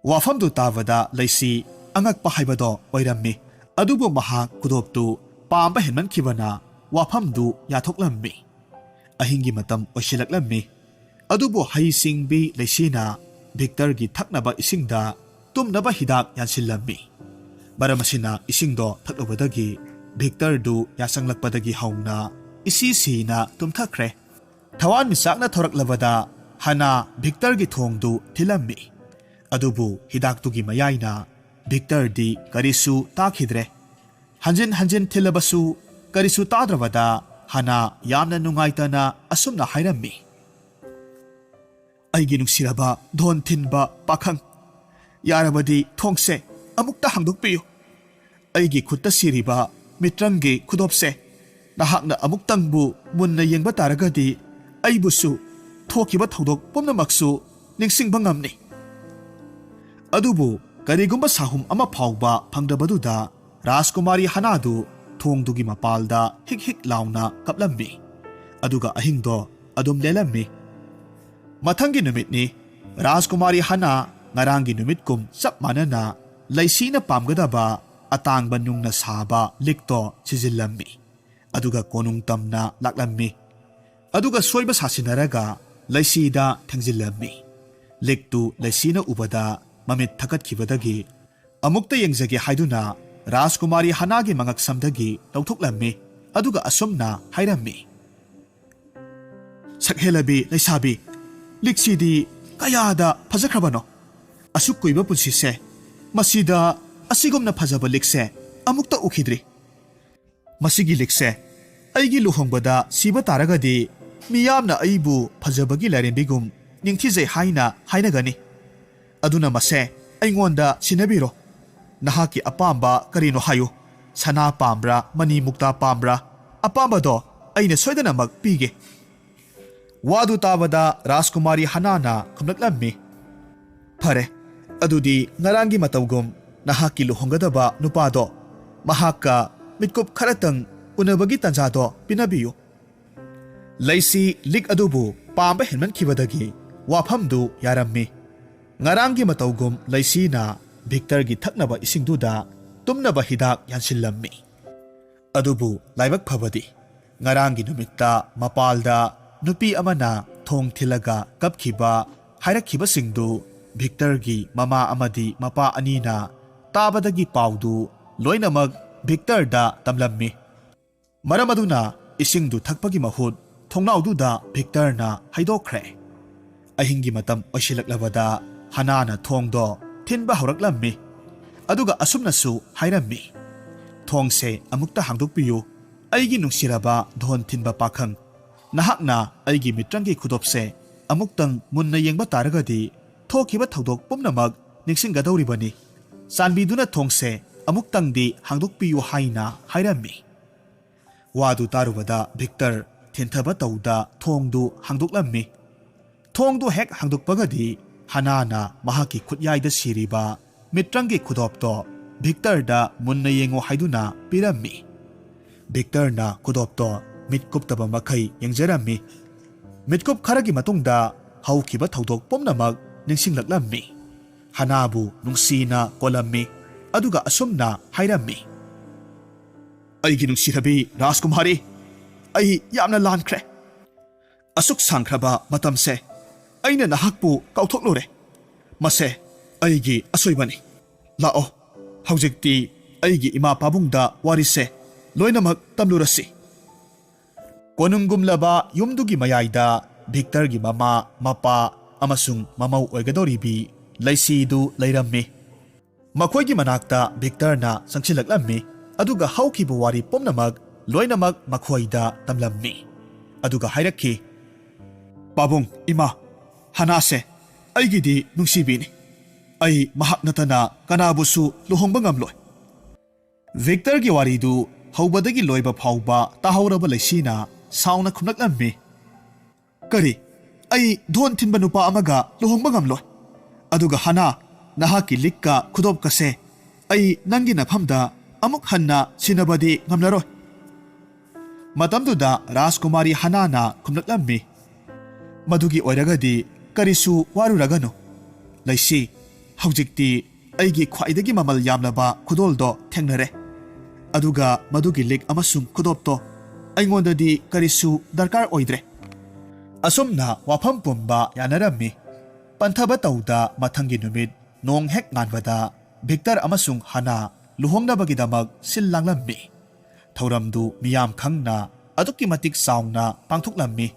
ꯋꯥꯐꯝꯗꯨ ꯇꯥꯕꯗ ꯂꯩꯁꯤ ꯑꯉꯛꯄ ꯍꯥꯏꯕꯗꯣ ꯑꯣꯏꯔꯝꯃꯤ꯫ ꯑꯗꯨꯕꯨ ꯃꯍꯥꯛ ꯈꯨꯗꯣꯞꯇꯨ ꯄꯥꯝꯕ ꯍꯦꯟꯃꯟꯈꯤꯕꯅ ꯋꯥꯐꯝꯗꯨ ꯌꯥꯊꯣꯛꯂꯝꯃꯤ꯫ ꯑꯍꯤꯡꯒꯤ ꯃꯇꯝ ꯑꯣꯏꯁꯤꯜꯂꯛꯂꯝꯃꯤ꯫ ꯑꯗꯨꯕꯨ ꯍꯩ ꯁꯤꯡꯕꯤ ꯂꯩꯁꯤꯅ ꯚꯤꯛꯇꯔꯒꯤ ꯊꯛꯅꯕ ꯏꯁꯤꯡꯗ ꯇꯨꯝꯅꯕ ꯍꯤꯗꯥꯛ ꯌꯥꯟꯁꯤꯜꯂꯝꯃꯤ꯫ ꯃꯔꯝ ꯑꯁꯤꯅ ꯏꯁꯤꯡꯗꯣ ꯊꯛꯂꯨꯕꯗꯒꯤ ꯚꯤꯛꯇꯔꯗꯨ ꯌꯥꯆꯪꯂꯛꯄꯗꯒꯤ ꯍꯧꯅ ꯏꯁꯤ ꯁꯤꯅ ꯇꯨꯝꯊꯈ꯭ꯔꯦ꯫ ꯊꯋꯥꯟꯃꯤꯆꯥꯛꯅ ꯊꯣꯔꯛꯂꯕꯗ ꯍꯅꯥ ꯚꯤꯛꯇꯔꯒꯤ ꯊꯣꯡꯗꯨ ꯊꯤꯜꯂꯝꯃꯤ꯫ ꯑꯗꯨꯕꯨ ꯍꯤꯗꯥꯛꯇꯨꯒꯤ ꯃꯌꯥꯏꯅ ꯚꯤꯛꯇꯔꯗꯤ ꯀꯔꯤꯁꯨ ꯇꯥꯈꯤꯗ꯭ꯔꯦ꯫ ꯍꯟꯖꯤꯟ ꯍꯟꯖꯤꯟ ꯊꯤꯜꯂꯕꯁꯨ ꯀꯔꯤꯁꯨ ꯇꯥꯗ꯭ꯔꯕꯗ ꯍꯅꯥ ꯌꯥꯝꯅ ꯅꯨꯡꯉꯥꯏꯇꯅ ꯑꯁꯨꯝꯅ ꯍꯥꯏꯔꯝꯃꯤ, "ꯑꯩꯒꯤ ꯅꯨꯡꯁꯤꯔꯕ ꯙꯣꯟ ꯊꯤꯟꯕ ꯄꯥꯈꯪ, ꯌꯥꯔꯕꯗꯤ ꯊꯣꯡꯁꯦ ꯑꯃꯨꯛꯇ ꯍꯥꯡꯗꯣꯛꯄꯤꯌꯨ꯫ ꯑꯩꯒꯤ ꯈꯨꯠꯇ ꯁꯤꯔꯤꯕ ꯃꯤꯇ꯭ꯔꯪꯒꯤ ꯈꯨꯗꯣꯞꯁꯦ ꯅꯍꯥꯛꯅ ꯑꯃꯨꯛꯇꯪꯕꯨ ꯃꯨꯟꯅ ꯌꯦꯡꯕ ꯇꯥꯔꯒꯗꯤ ꯑꯩꯕꯨꯁꯨ, ꯊꯣꯛꯈꯤꯕ ꯊꯧꯗꯣꯛ ꯄꯨꯝꯅꯃꯛꯁꯨ ꯅꯤꯡꯁꯤꯡꯕ ꯉꯝꯅꯤ꯫" ꯑꯗꯨꯕꯨ ꯀꯔꯤꯒꯨꯝꯕ ꯁꯥꯍꯨꯝ ꯑꯃ ꯐꯥꯎꯕ ꯐꯪꯗꯕꯗꯨꯗ ꯔꯥꯖꯀꯨꯃꯥꯔꯤ ꯍꯅꯥꯗꯨ ꯊꯣꯡꯗꯨꯒꯤ ꯃꯄꯥꯜꯗ ꯍꯤꯛ ꯍꯤꯛ ꯂꯥꯎꯅ ꯀꯞꯂꯝꯃꯤ꯫ ꯑꯗꯨꯒ ꯑꯍꯤꯡꯗꯣ ꯑꯗꯨꯝ ꯂꯦꯜꯂꯝꯃꯤ꯫ ꯃꯊꯪꯒꯤ ꯅꯨꯃꯤꯠꯅꯤ꯫ ꯔꯥꯖꯀꯨꯃꯥꯔꯤ ꯍꯅꯥ ꯉꯔꯥꯡꯒꯤ ꯅꯨꯃꯤꯠꯀꯨꯝ ꯆꯞ ꯃꯥꯟꯅꯅ ꯂꯩꯁꯤꯅ ꯄꯥꯝꯒꯗꯕ ꯑꯇꯥꯡꯕ ꯅꯨꯡꯅ ꯁꯥꯕ ꯂꯤꯛꯇꯣ ꯁꯤꯖꯤꯜꯂꯝꯃꯤ꯫ ꯑꯗꯨꯒ ꯀꯣꯅꯨꯡ ꯇꯝꯅ ꯂꯥꯛꯂꯝꯃꯤ꯫ ꯑꯗꯨꯒ ꯁꯣꯏꯕ ꯁꯥꯁꯤꯟꯅꯔꯒ ꯂꯩꯁꯤꯗ ꯊꯦꯡꯖꯤꯜꯂꯝꯃꯤ꯫ ꯂꯤꯛꯇꯨ ꯂꯩꯁꯤꯅ ꯎꯕꯗ ꯃꯃꯤꯠ ꯊꯛꯀꯠꯈꯤꯕꯗꯒꯤ ꯑꯃꯨꯛꯇ ꯌꯦꯡꯖꯒꯦ ꯍꯥꯏꯗꯨꯅ ꯔꯥꯖꯀꯨꯃꯥꯔꯤ ꯍꯅꯥꯒꯤ ꯃꯉꯛꯁꯝꯗꯒꯤ ꯂꯧꯊꯣꯛꯂꯝꯃꯤ꯫ ꯑꯗꯨꯒ ꯑꯁꯨꯝꯅ ꯍꯥꯏꯔꯝꯃꯤ, "ꯁꯛꯍꯦꯜꯂꯕꯤ ꯂꯩꯁꯥꯕꯤ, ꯂꯤꯛꯁꯤꯗꯤ ꯀꯌꯥꯗ ꯐꯖꯈ꯭ꯔꯕꯅꯣ! ꯑꯁꯨꯛ ꯀꯨꯏꯕ ꯄꯨꯟꯁꯤꯁꯦ, ꯃꯁꯤꯗ ꯑꯁꯤꯒꯨꯝꯅ ꯐꯖꯕ ꯂꯤꯛꯁꯦ ꯑꯃꯨꯛꯇ ꯎꯈꯤꯗ꯭ꯔꯤ꯫ ꯃꯁꯤꯒꯤ ꯂꯤꯛꯁꯦ ꯑꯩꯒꯤ ꯂꯨꯍꯣꯡꯕꯗ ꯁꯤꯕ ꯇꯥꯔꯒꯗꯤ, ꯃꯤꯌꯥꯝꯅ ꯑꯩꯕꯨ ꯐꯖꯕꯒꯤ ꯂꯥꯏꯔꯦꯝꯕꯤꯒꯨꯝ ꯅꯤꯡꯊꯤꯖꯩ ꯍꯥꯏꯅ ꯍꯥꯏꯅꯒꯅꯤ꯫ ꯑꯗꯨꯅ ꯃꯁꯦ ꯑꯩꯉꯣꯟꯗ ꯁꯤꯟꯅꯕꯤꯔꯣ꯫ ꯅꯍꯥꯛꯀꯤ ꯑꯄꯥꯝꯕ ꯀꯔꯤꯅꯣ ꯍꯥꯏꯌꯨ꯫ ꯁꯅꯥ ꯄꯥꯝꯕ꯭ꯔꯥ, ꯃꯅꯤ ꯃꯨꯛꯇꯥ ꯄꯥꯝꯕ꯭ꯔꯥ? ꯑꯄꯥꯝꯕꯗꯣ ꯑꯩꯅ ꯁꯣꯏꯗꯅꯃꯛ ꯄꯤꯒꯦ꯫ ꯋꯥꯗꯨ ꯇꯥꯕꯗ ꯔꯥꯖꯀꯨꯃꯥꯔꯤ ꯍꯅꯥꯅ ꯈꯨꯝꯂꯛꯂꯝꯃꯤ, "ꯐꯔꯦ, ꯑꯗꯨꯗꯤ ꯉꯔꯥꯡꯒꯤ ꯃꯇꯧꯒꯨꯝ ꯅꯍꯥꯛꯀꯤ ꯂꯨꯍꯣꯡꯒꯗꯕ ꯅꯨꯄꯥꯗꯣ ꯃꯍꯥꯛꯀ ꯃꯤꯠꯀꯨꯞ ꯈꯔꯇꯪ ꯎꯅꯕꯒꯤ ꯇꯥꯟꯖꯥꯗꯣ ꯄꯤꯅꯕꯤꯌꯨ꯫" ꯂꯩꯁꯤ ꯂꯤꯛ ꯑꯗꯨꯕꯨ ꯄꯥꯝꯕ ꯍꯦꯟꯃꯟꯈꯤꯕꯗꯒꯤ ꯋꯥꯐꯝꯗꯨ ꯌꯥꯔꯝꯃꯤ꯫ ꯉꯔꯥꯡꯒꯤ ꯃꯇꯧꯒꯨꯝ ꯂꯩꯁꯤꯅ ꯚꯤꯛꯇꯔꯒꯤ ꯊꯛꯅꯕ ꯏꯁꯤꯡꯗꯨꯗ ꯇꯨꯝꯅꯕ ꯍꯤꯗꯥꯛ ꯌꯥꯟꯁꯤꯜꯂꯝꯃꯤ꯫ ꯑꯗꯨꯕꯨ ꯂꯥꯏꯕꯛ ꯐꯕꯗꯤ, ꯉꯔꯥꯡꯒꯤ ꯅꯨꯃꯤꯠꯇ ꯃꯄꯥꯜꯗ ꯅꯨꯄꯤ ꯑꯃꯅ ꯊꯣꯡ ꯊꯤꯜꯂꯒ ꯀꯞꯈꯤꯕ, ꯍꯥꯏꯔꯛꯈꯤꯕꯁꯤꯡꯗꯨ ꯚꯤꯛꯇꯔꯒꯤ ꯃꯃꯥ ꯑꯃꯗꯤ ꯃꯄꯥ ꯑꯅꯤꯅ ꯇꯥꯕꯗꯒꯤ ꯄꯥꯎꯗꯨ ꯂꯣꯏꯅꯃꯛ ꯚꯤꯛꯇꯔꯗ ꯇꯝꯂꯝꯃꯤ꯫ ꯃꯔꯝ ꯑꯗꯨꯅ ꯏꯁꯤꯡꯗꯨ ꯊꯛꯄꯒꯤ ꯃꯍꯨꯠ ꯊꯣꯡꯅꯥꯎꯗꯨꯗ ꯚꯤꯛꯇꯔꯅ ꯍꯩꯗꯣꯛꯈ꯭ꯔꯦ꯫ ꯑꯍꯤꯡꯒꯤ ꯃꯇꯝ ꯑꯣꯏꯁꯤꯜꯂꯛꯂꯕꯗ ꯍꯅꯥꯅ ꯊꯣꯡꯗꯣ ꯊꯤꯟꯕ ꯍꯧꯔꯛꯂꯝꯃꯤ꯫ ꯑꯗꯨꯒ ꯑꯁꯨꯝꯅꯁꯨ ꯍꯥꯏꯔꯝꯃꯤ, "ꯊꯣꯡꯁꯦ ꯑꯃꯨꯛꯇ ꯍꯥꯡꯗꯣꯛꯄꯤꯌꯨ, ꯑꯩꯒꯤ ꯅꯨꯡꯁꯤꯔꯕ ꯙꯣꯟ ꯊꯤꯟꯕ ꯄꯥꯈꯪ꯫ ꯅꯍꯥꯛꯅ ꯑꯩꯒꯤ ꯃꯤꯇ꯭ꯔꯪꯒꯤ ꯈꯨꯗꯣꯞꯁꯦ ꯑꯃꯨꯛꯇꯪ ꯃꯨꯟꯅ ꯌꯦꯡꯕ ꯇꯥꯔꯒꯗꯤ, ꯊꯣꯛꯈꯤꯕ ꯊꯧꯗꯣꯛ ꯄꯨꯝꯅꯃꯛ ꯅꯤꯡꯁꯤꯡꯒꯗꯧꯔꯤꯕꯅꯤ꯫ ꯆꯥꯟꯕꯤꯗꯨꯅ ꯊꯣꯡꯁꯦ ꯑꯃꯨꯛꯇꯪꯗꯤ ꯍꯥꯡꯗꯣꯛꯄꯤꯌꯨ" ꯍꯥꯏꯅ ꯍꯥꯏꯔꯝꯃꯤ꯫ ꯋꯥꯗꯨ ꯇꯥꯔꯨꯕꯗ ꯚꯤꯛꯇꯔ ꯊꯦꯟꯊꯕ ꯇꯧꯗ ꯊꯣꯡꯗꯨ ꯍꯥꯡꯗꯣꯛꯂꯝꯃꯤ꯫ ꯊꯣꯡꯗꯨ ꯍꯦꯛ ꯍꯥꯡꯗꯣꯛꯄꯒꯗꯤ ꯍꯅꯥꯅ ꯃꯍꯥꯛꯀꯤ ꯈꯨꯠꯌꯥꯏꯗ ꯁꯤꯔꯤꯕ ꯃꯤꯇ꯭ꯔꯪꯒꯤ ꯈꯨꯗꯣꯞꯇꯣ ꯚꯤꯛꯇꯔꯗ ꯃꯨꯟꯅ ꯌꯦꯡꯉꯨ ꯍꯥꯏꯗꯨꯅ ꯄꯤꯔꯝꯃꯤ꯫ ꯚꯤꯛꯇꯔꯅ ꯈꯨꯗꯣꯞꯇꯣ ꯃꯤꯠ ꯀꯨꯞꯇꯕ ꯃꯈꯩ ꯌꯦꯡꯖꯔꯝꯃꯤ꯫ ꯃꯤꯠꯀꯨꯞ ꯈꯔꯒꯤ ꯃꯇꯨꯡꯗ ꯍꯧꯈꯤꯕ ꯊꯧꯗꯣꯛ ꯄꯨꯝꯅꯃꯛ ꯅꯤꯡꯁꯤꯡꯂꯛꯂꯝꯃꯤ꯫ ꯍꯅꯥꯕꯨ ꯅꯨꯡꯁꯤꯅ ꯀꯣꯜꯂꯝꯃꯤ, ꯑꯗꯨꯒ ꯑꯁꯨꯝꯅ ꯍꯥꯏꯔꯝꯃꯤ, "ꯑꯩꯒꯤ ꯅꯨꯡꯁꯤꯔꯕꯤ ꯔꯥꯖꯀꯨꯃꯥꯔꯤ, ꯑꯩ ꯌꯥꯝꯅ ꯂꯥꯟꯈ꯭ꯔꯦ꯫ ꯑꯁꯨꯛ ꯁꯥꯡꯈ꯭ꯔꯕ ꯃꯇꯝꯁꯦ ꯑꯩꯅ ꯅꯍꯥꯛꯄꯨ ꯀꯥꯎꯊꯣꯛꯂꯨꯔꯦ꯫ ꯃꯁꯦ ꯑꯩꯒꯤ ꯑꯁꯣꯏꯕꯅꯤ꯫ ꯂꯥꯛꯑꯣ, ꯍꯧꯖꯤꯛꯇꯤ ꯑꯩꯒꯤ ꯏꯃꯥ ꯄꯥꯕꯨꯡꯗ ꯋꯥꯔꯤꯁꯦ ꯂꯣꯏꯅꯃꯛ ꯇꯝꯂꯨꯔꯁꯤ꯫" ꯀꯣꯅꯨꯡꯒꯨꯝꯂꯕ ꯌꯨꯝꯗꯨꯒꯤ ꯃꯌꯥꯏꯗ ꯚꯤꯛꯇꯔꯒꯤ ꯃꯃꯥ, ꯃꯄꯥ ꯑꯃꯁꯨꯡ ꯃꯃꯧ ꯑꯣꯏꯒꯗꯧꯔꯤꯕꯤ ꯂꯩꯁꯤꯗꯨ ꯂꯩꯔꯝꯃꯤ꯫ ꯃꯈꯣꯏꯒꯤ ꯃꯅꯥꯛꯇ ꯚꯤꯛꯇꯔꯅ ꯆꯪꯁꯤꯜꯂꯛꯂꯝꯃꯤ, ꯑꯗꯨꯒ ꯍꯧꯈꯤꯕ ꯋꯥꯔꯤ ꯄꯨꯝꯅꯃꯛ ꯂꯣꯏꯅꯃꯛ ꯃꯈꯣꯏꯗ ꯇꯝꯂꯝꯃꯤ꯫ ꯑꯗꯨꯒ ꯍꯥꯏꯔꯛꯈꯤ, "ꯄꯥꯕꯨꯡ, ꯏꯃꯥ, ꯍꯅꯥꯁꯦ ꯑꯩꯒꯤꯗꯤ ꯅꯨꯡꯁꯤꯕꯤꯅꯤ꯫ ꯑꯩ ꯃꯍꯥꯛ ꯅꯠꯇꯅ ꯀꯅꯥꯕꯨꯁꯨ ꯂꯨꯍꯣꯡꯕ ꯉꯝꯂꯣꯏ꯫" ꯚꯤꯛꯇꯔꯒꯤ ꯋꯥꯔꯤꯗꯨ ꯍꯧꯕꯗꯒꯤ ꯂꯣꯏꯕ ꯐꯥꯎꯕ ꯇꯥꯍꯧꯔꯕ ꯂꯩꯁꯤꯅ ꯁꯥꯎꯅ ꯈꯨꯝꯂꯛꯂꯝꯃꯤ, "ꯀꯔꯤ? ꯑꯩ ꯙꯣꯟ ꯊꯤꯟꯕ ꯅꯨꯄꯥ ꯑꯃꯒ ꯂꯨꯍꯣꯡꯕ ꯉꯝꯂꯣꯏ꯫ ꯑꯗꯨꯒ ꯍꯅꯥ, ꯅꯍꯥꯛꯀꯤ ꯂꯤꯛꯀ ꯈꯨꯗꯣꯞꯀꯁꯦ ꯑꯩ ꯅꯪꯒꯤ ꯅꯐꯝꯗ ꯑꯃꯨꯛ ꯍꯟꯅ ꯁꯤꯟꯅꯕꯗꯤ ꯉꯝꯂꯔꯣꯏ꯫" ꯃꯇꯝꯗꯨꯗ ꯔꯥꯖꯀꯨꯃꯥꯔꯤ ꯍꯅꯥꯅ ꯈꯨꯝꯂꯛꯂꯝꯃꯤ, "ꯃꯗꯨꯒꯤ ꯑꯣꯏꯔꯒꯗꯤ ꯀꯔꯤꯁꯨ ꯋꯥꯔꯨꯔꯒꯅꯨ꯫ ꯂꯩꯁꯤ, ꯍꯧꯖꯤꯛꯇꯤ ꯑꯩꯒꯤ ꯈ꯭ꯋꯥꯏꯗꯒꯤ ꯃꯃꯜ ꯌꯥꯝꯂꯕ ꯈꯨꯗꯣꯜꯗꯣ ꯊꯦꯡꯅꯔꯦ꯫ ꯑꯗꯨꯒ ꯃꯗꯨꯒꯤ ꯂꯤꯛ ꯑꯃꯁꯨꯡ ꯈꯨꯗꯣꯞꯇꯣ ꯑꯩꯉꯣꯟꯗꯗꯤ ꯀꯔꯤꯁꯨ ꯗꯔꯀꯥꯔ ꯑꯣꯏꯗ꯭ꯔꯦ꯫" ꯑꯁꯨꯝꯅ ꯋꯥꯐꯝ ꯄꯨꯝꯕ ꯌꯥꯅꯔꯝꯃꯤ꯫ ꯄꯟꯊꯕ ꯇꯧꯗ ꯃꯊꯪꯒꯤ ꯅꯨꯃꯤꯠ ꯅꯣꯡ ꯍꯦꯛ ꯉꯥꯟꯕꯗ ꯚꯤꯛꯇꯔ ꯑꯃꯁꯨꯡ ꯍꯅꯥ ꯂꯨꯍꯣꯡꯅꯕꯒꯤꯗꯃꯛ ꯁꯤꯜ ꯂꯥꯡꯂꯝꯃꯤ꯫ ꯊꯧꯔꯝꯗꯨ ꯃꯤꯌꯥꯝ ꯈꯪꯅ ꯑꯗꯨꯛꯀꯤ ꯃꯇꯤꯛ ꯆꯥꯎꯅ ꯄꯥꯡꯊꯣꯛꯂꯝꯃꯤ꯫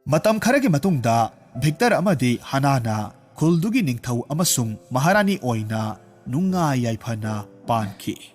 ꯃꯇꯝ ꯈꯔꯒꯤ ꯃꯇꯨꯡꯗ ꯚꯤꯛꯇꯔ ꯑꯃꯗꯤ ꯍꯅꯥꯅ ꯈꯨꯜꯗꯨꯒꯤ ꯅꯤꯡꯊꯧ ꯑꯃꯁꯨꯡ ꯃꯍꯥꯔꯥꯅꯤ ꯑꯣꯏꯅ ꯅꯨꯡꯉꯥꯏ ꯌꯥꯏꯐꯅ ꯄꯥꯟꯈꯤ꯫